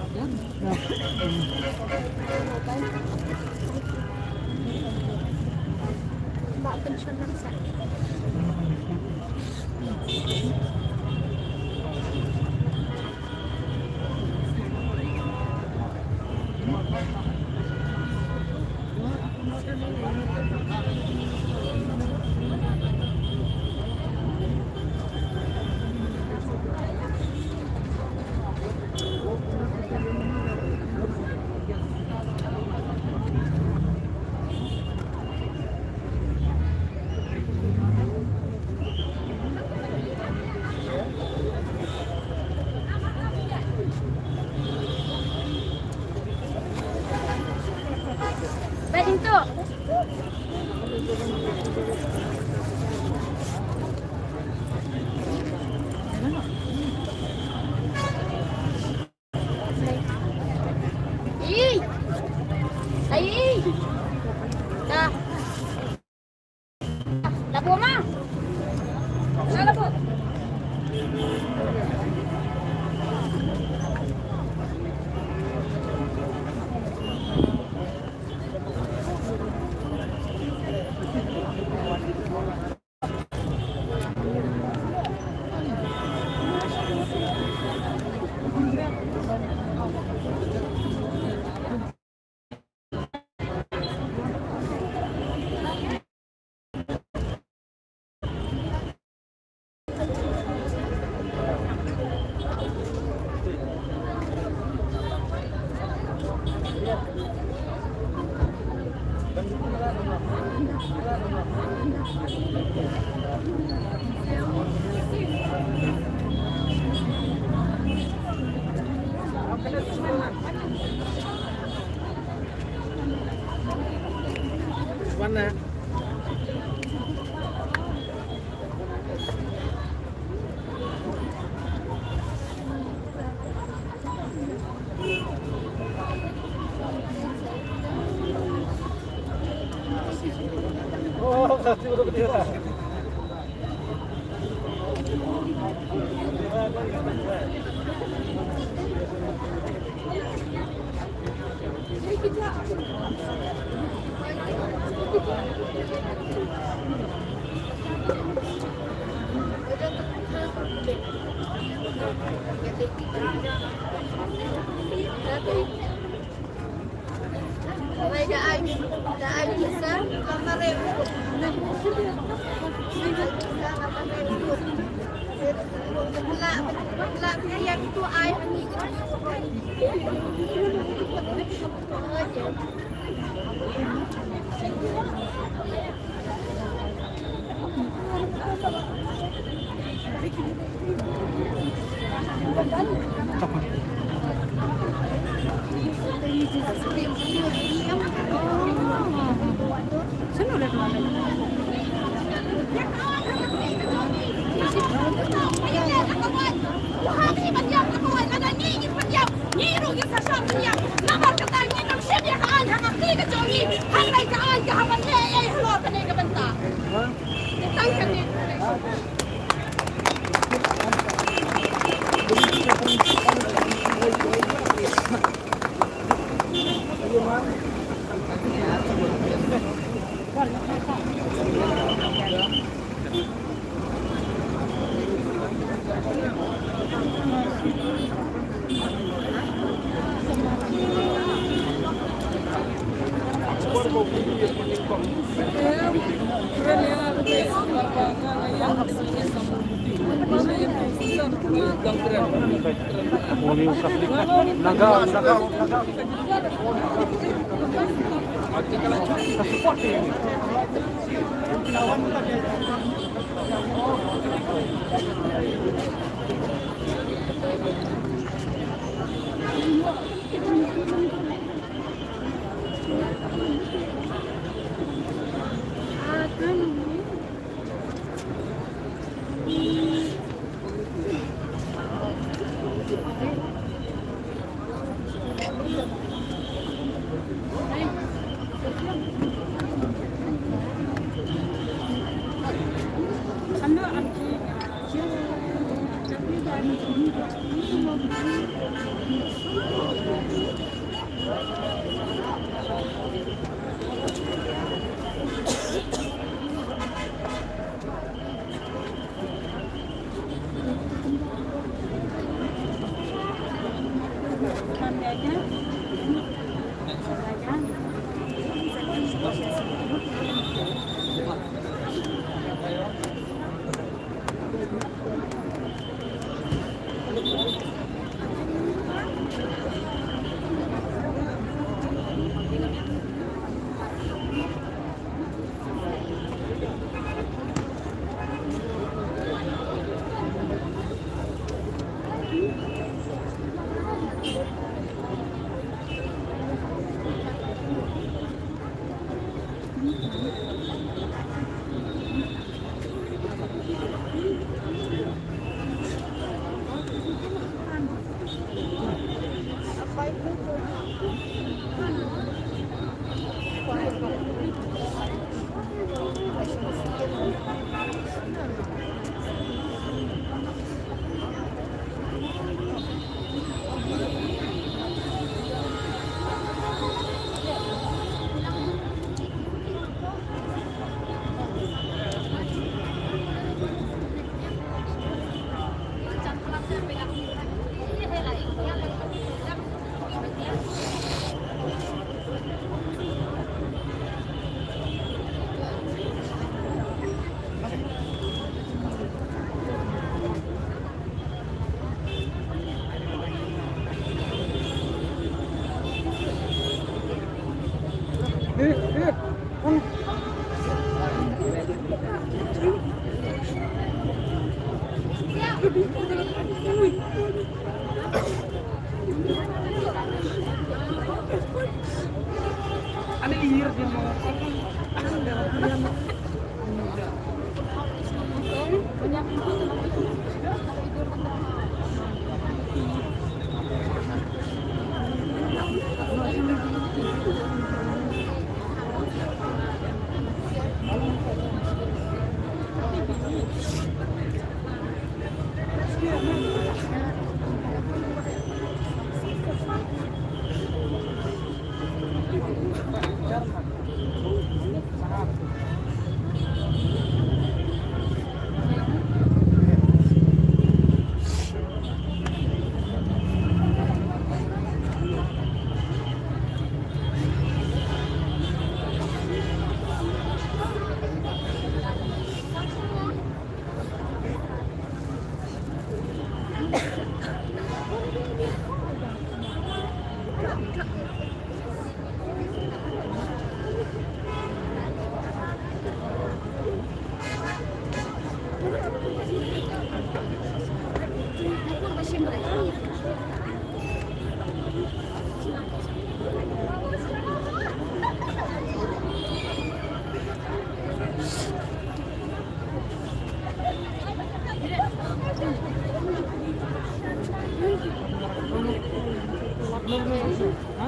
Ha?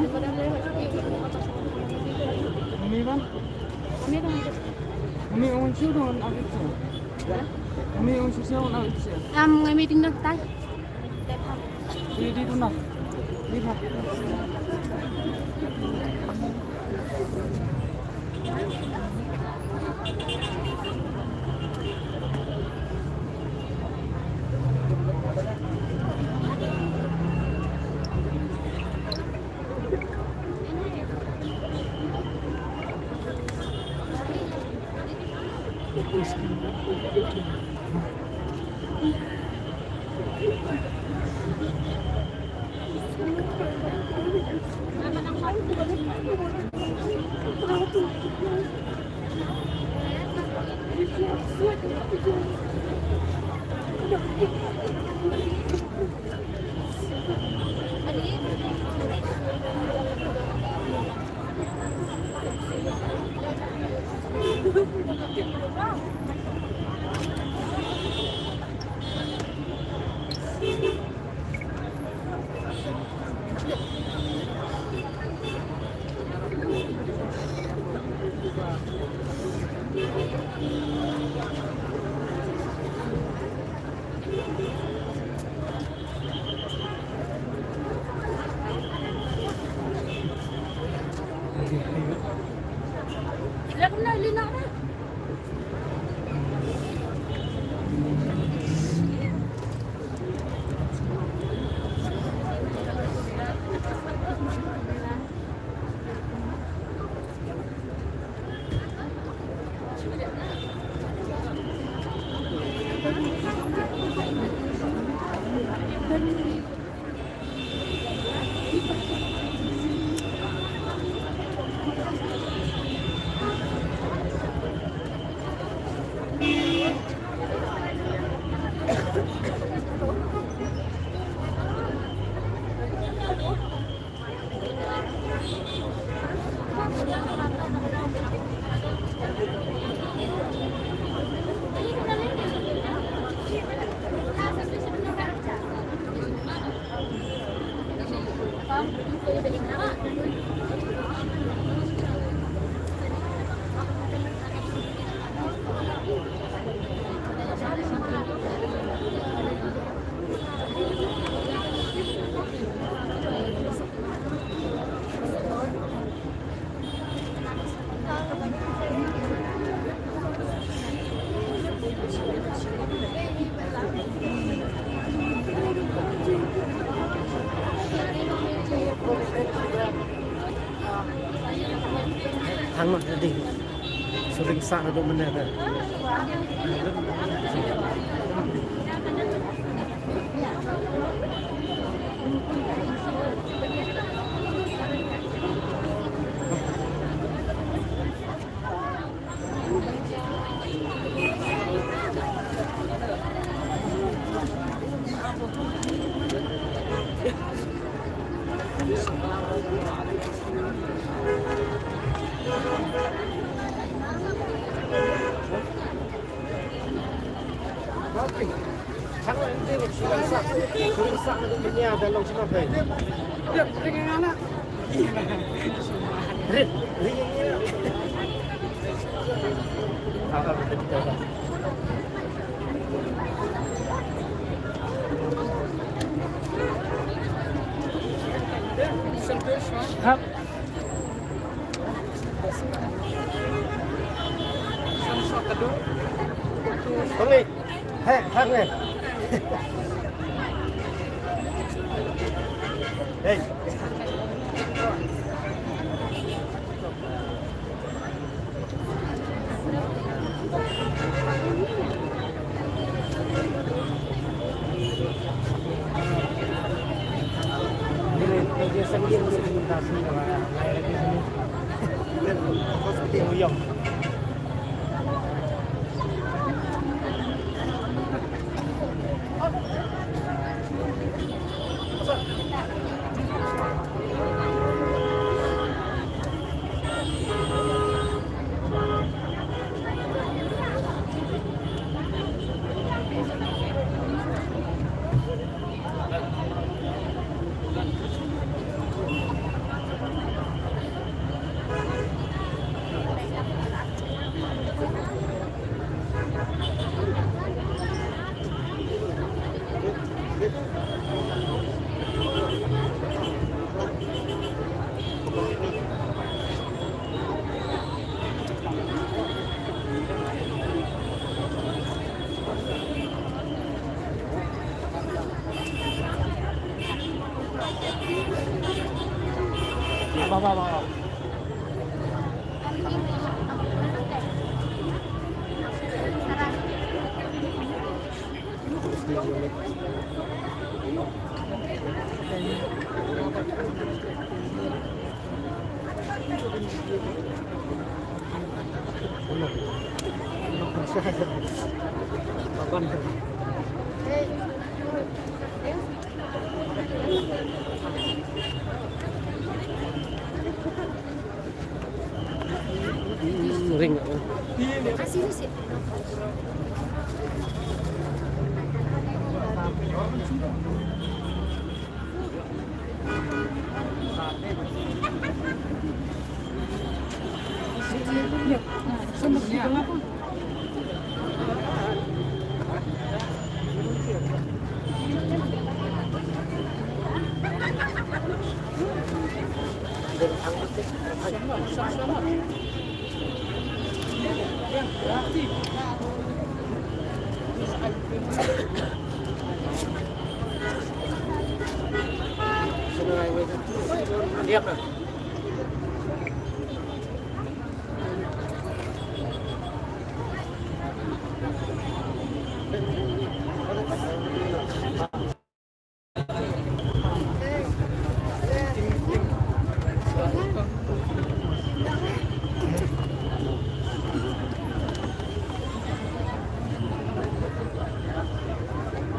Mami ban? Mami ong shu dong na bitu. Mami ong shu shu na bitu. Am ngai meeting dong tai. Di di tu na. Di na. Thang noh, jadi. Suling sah na duk mene ka. Tony. Hey, hey, hey. Hey. Ba, ba, ba, ba. Ring.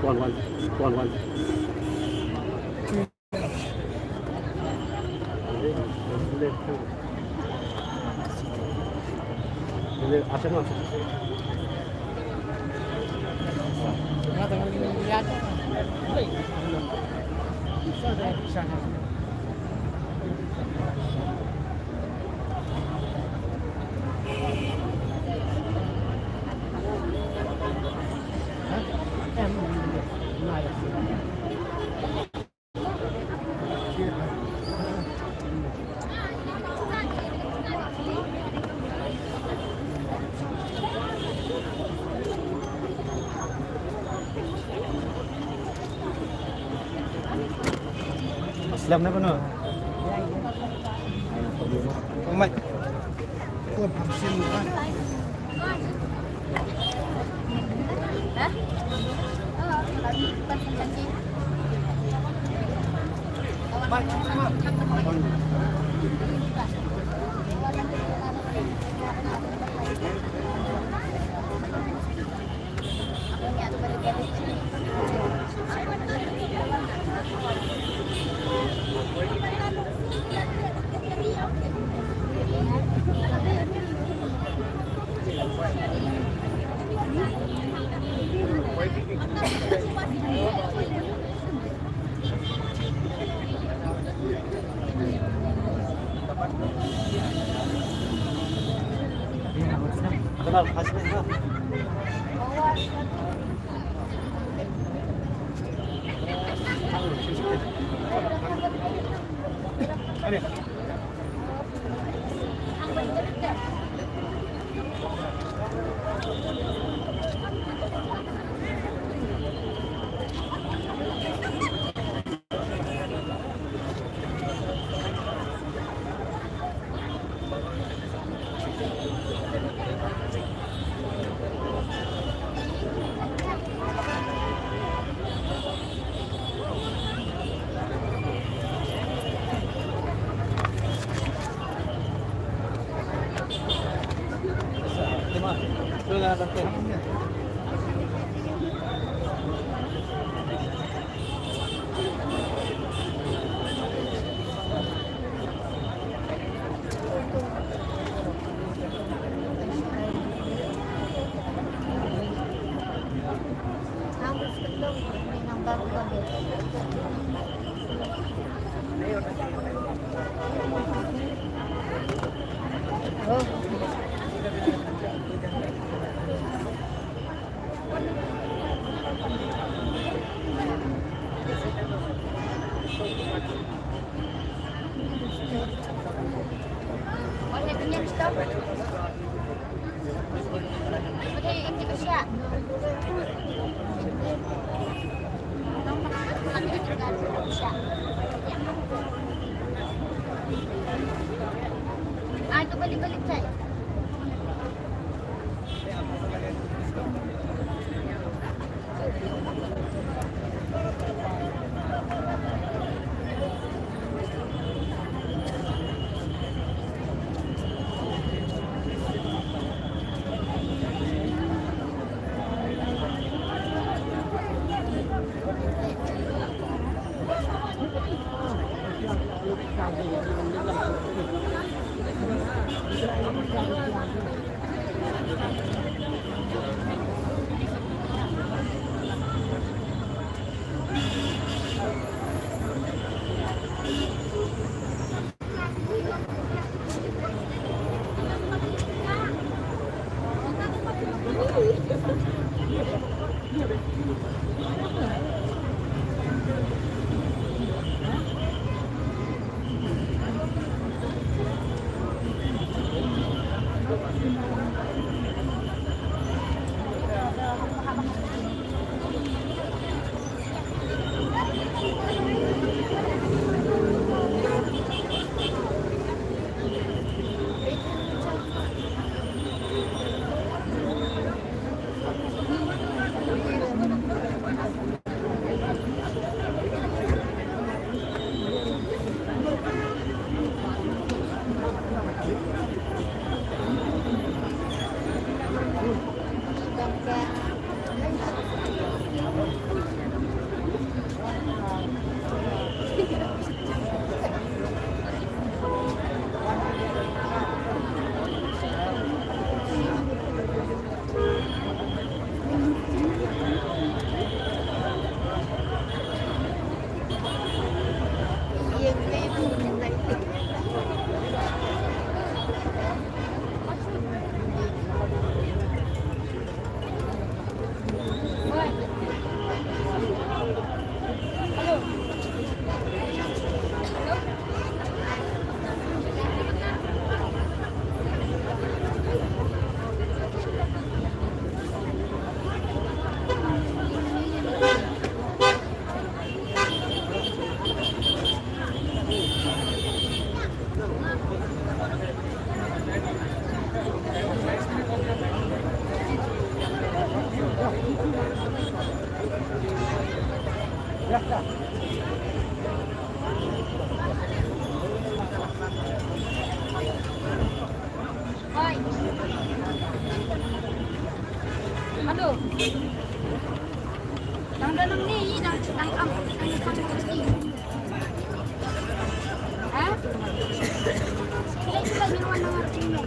One, one, one, one. Aslam na kono? Umai. Hello. Nang dalam ni, nang, nang am, nang am ni. Ha? Sila, sila, minuman nang arti ni.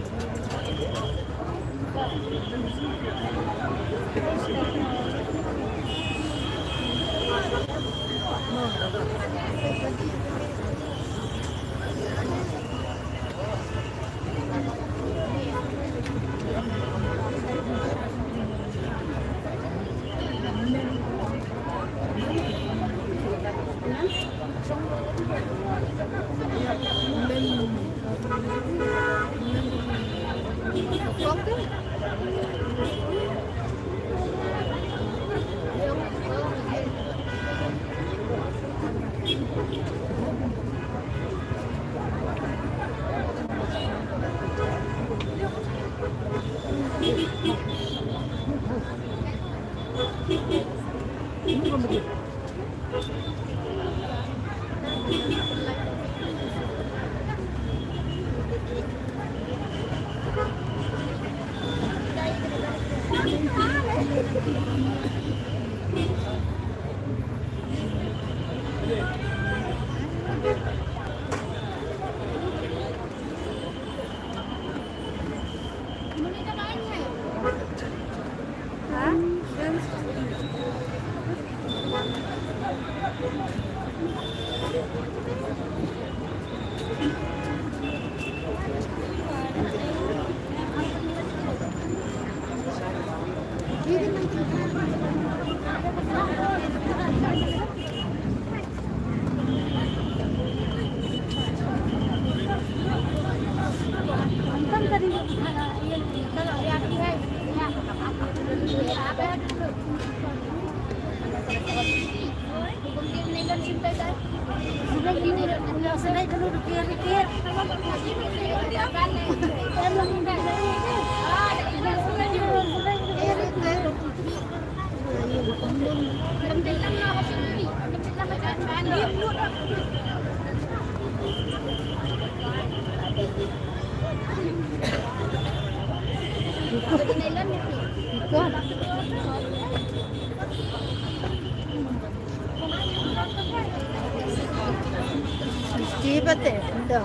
Steve te, anda.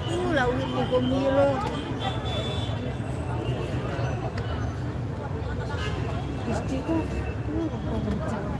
Uh, la win ni ko milo. Steve ko. Uh, ko macam.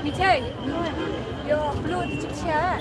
Vijay, yo, blue di chipsia.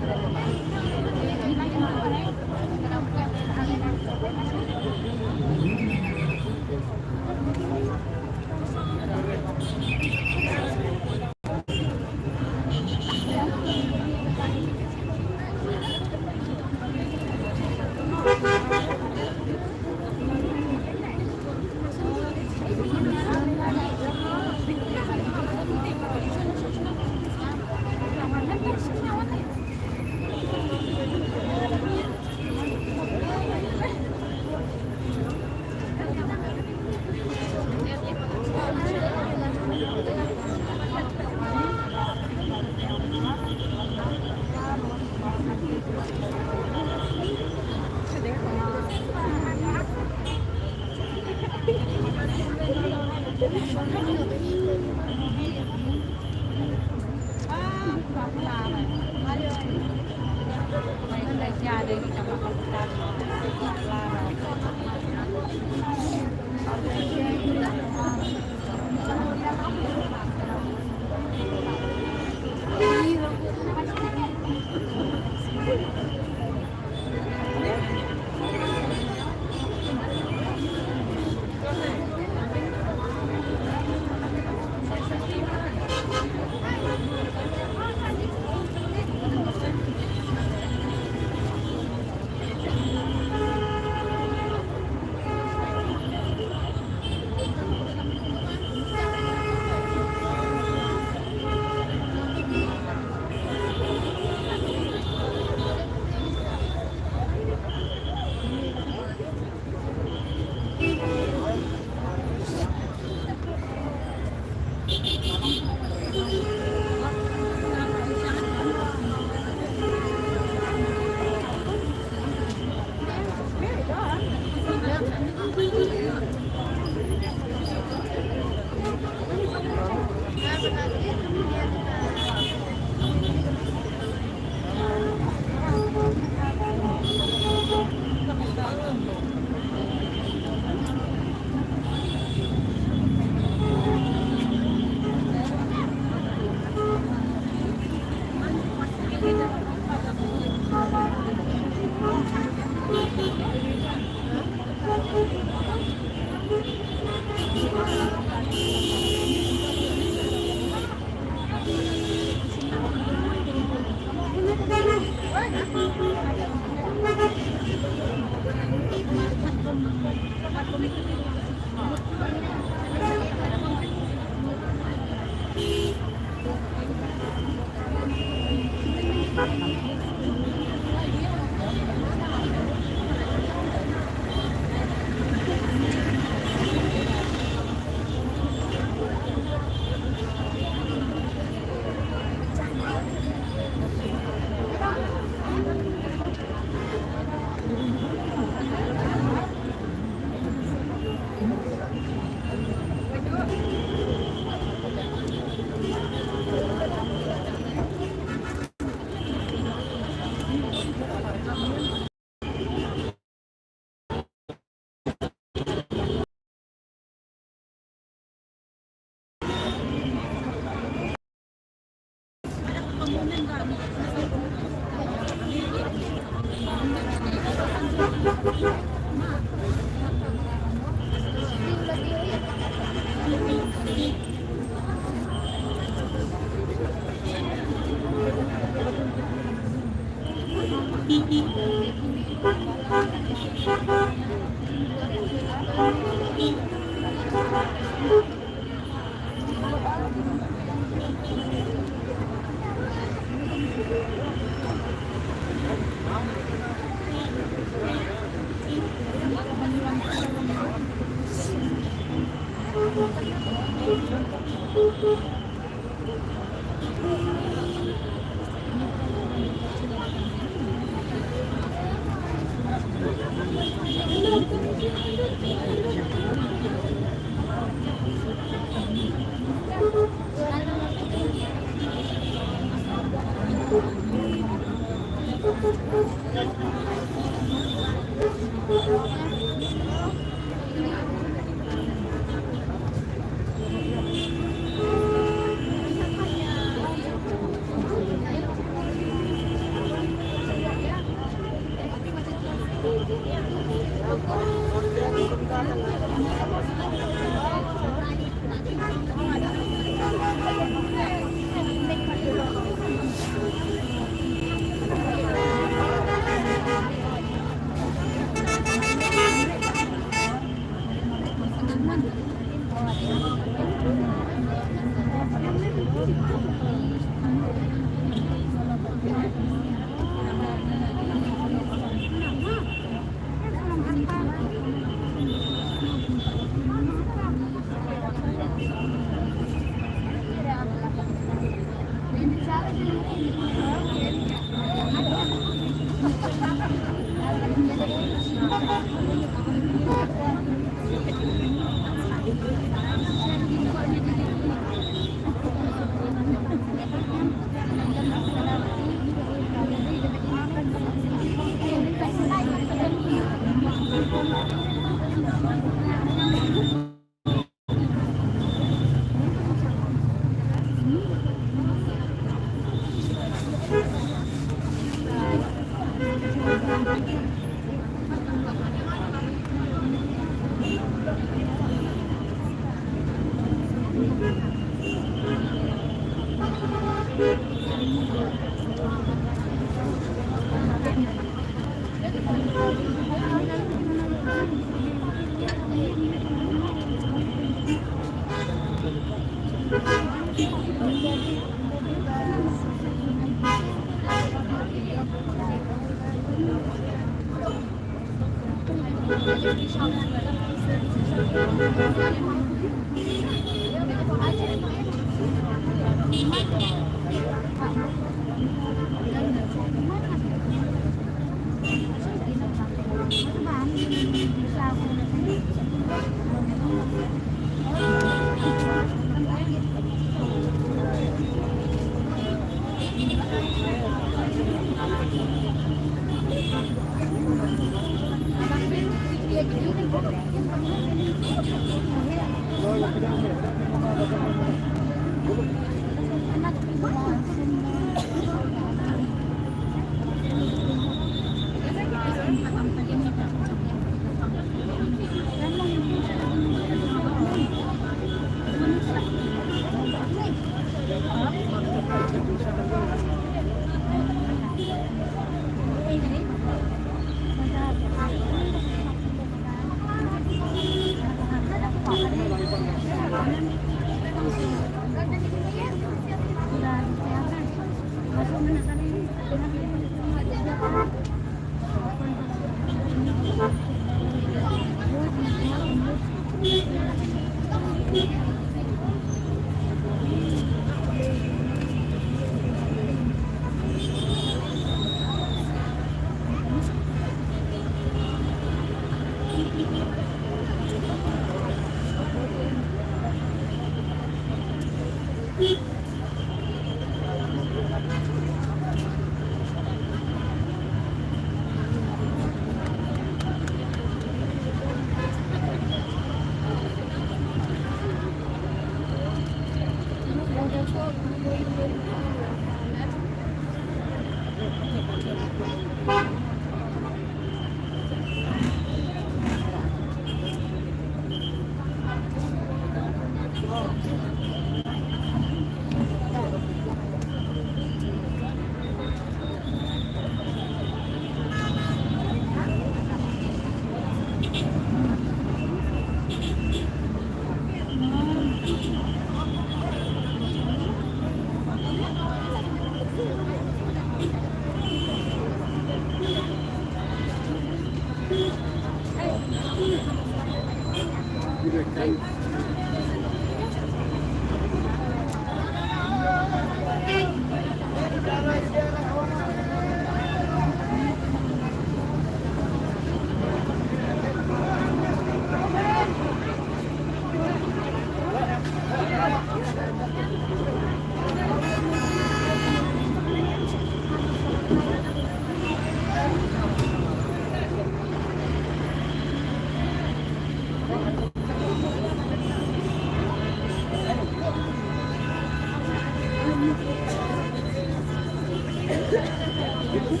Come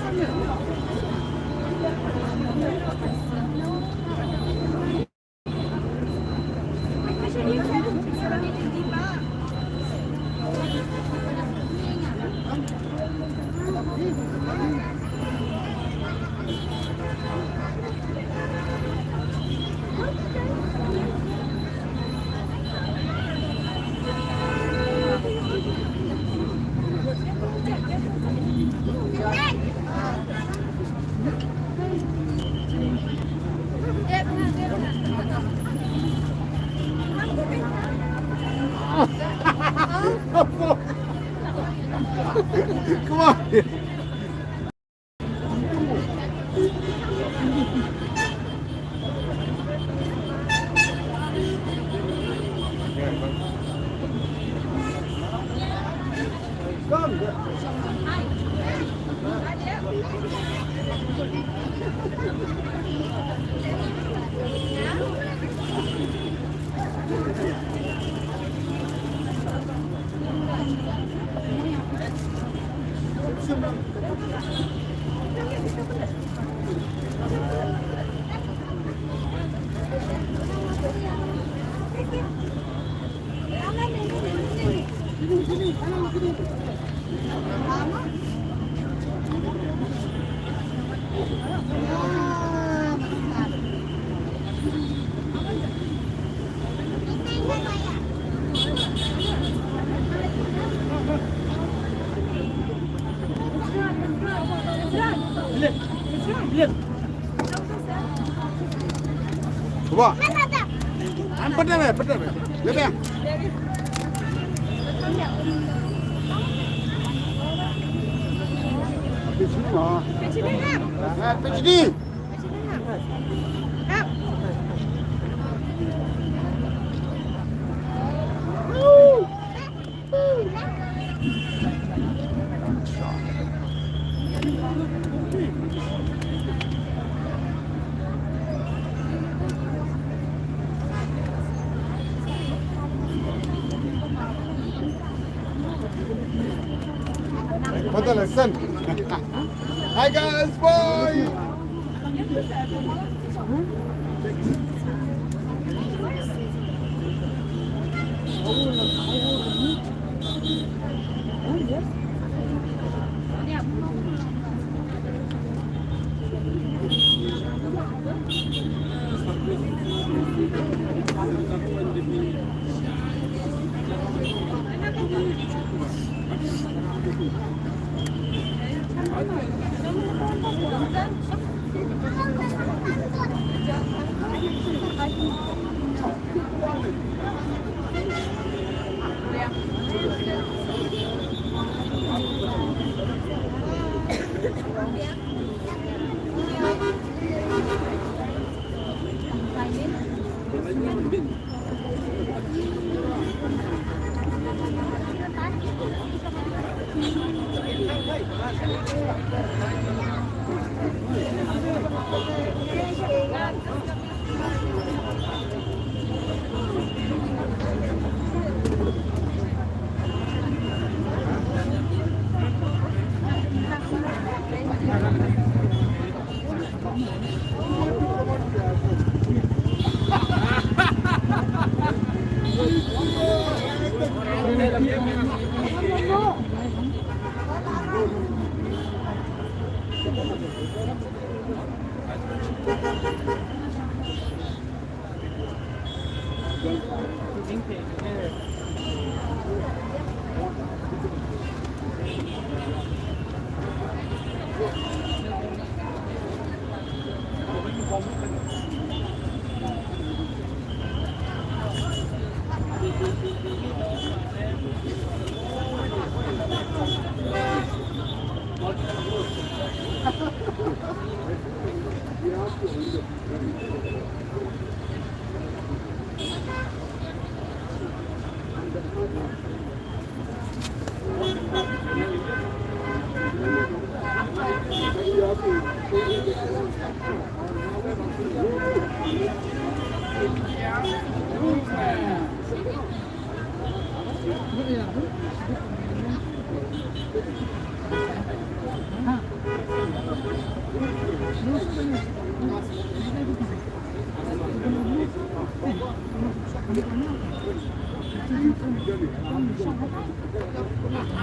on. Wah. Am, pete be, pete be. Lebih. Pete sini, Mak. Eh, pete sini. Betul, Sen. Hi guys, bye.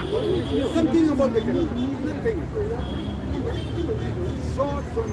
Something about the Nothing. Short from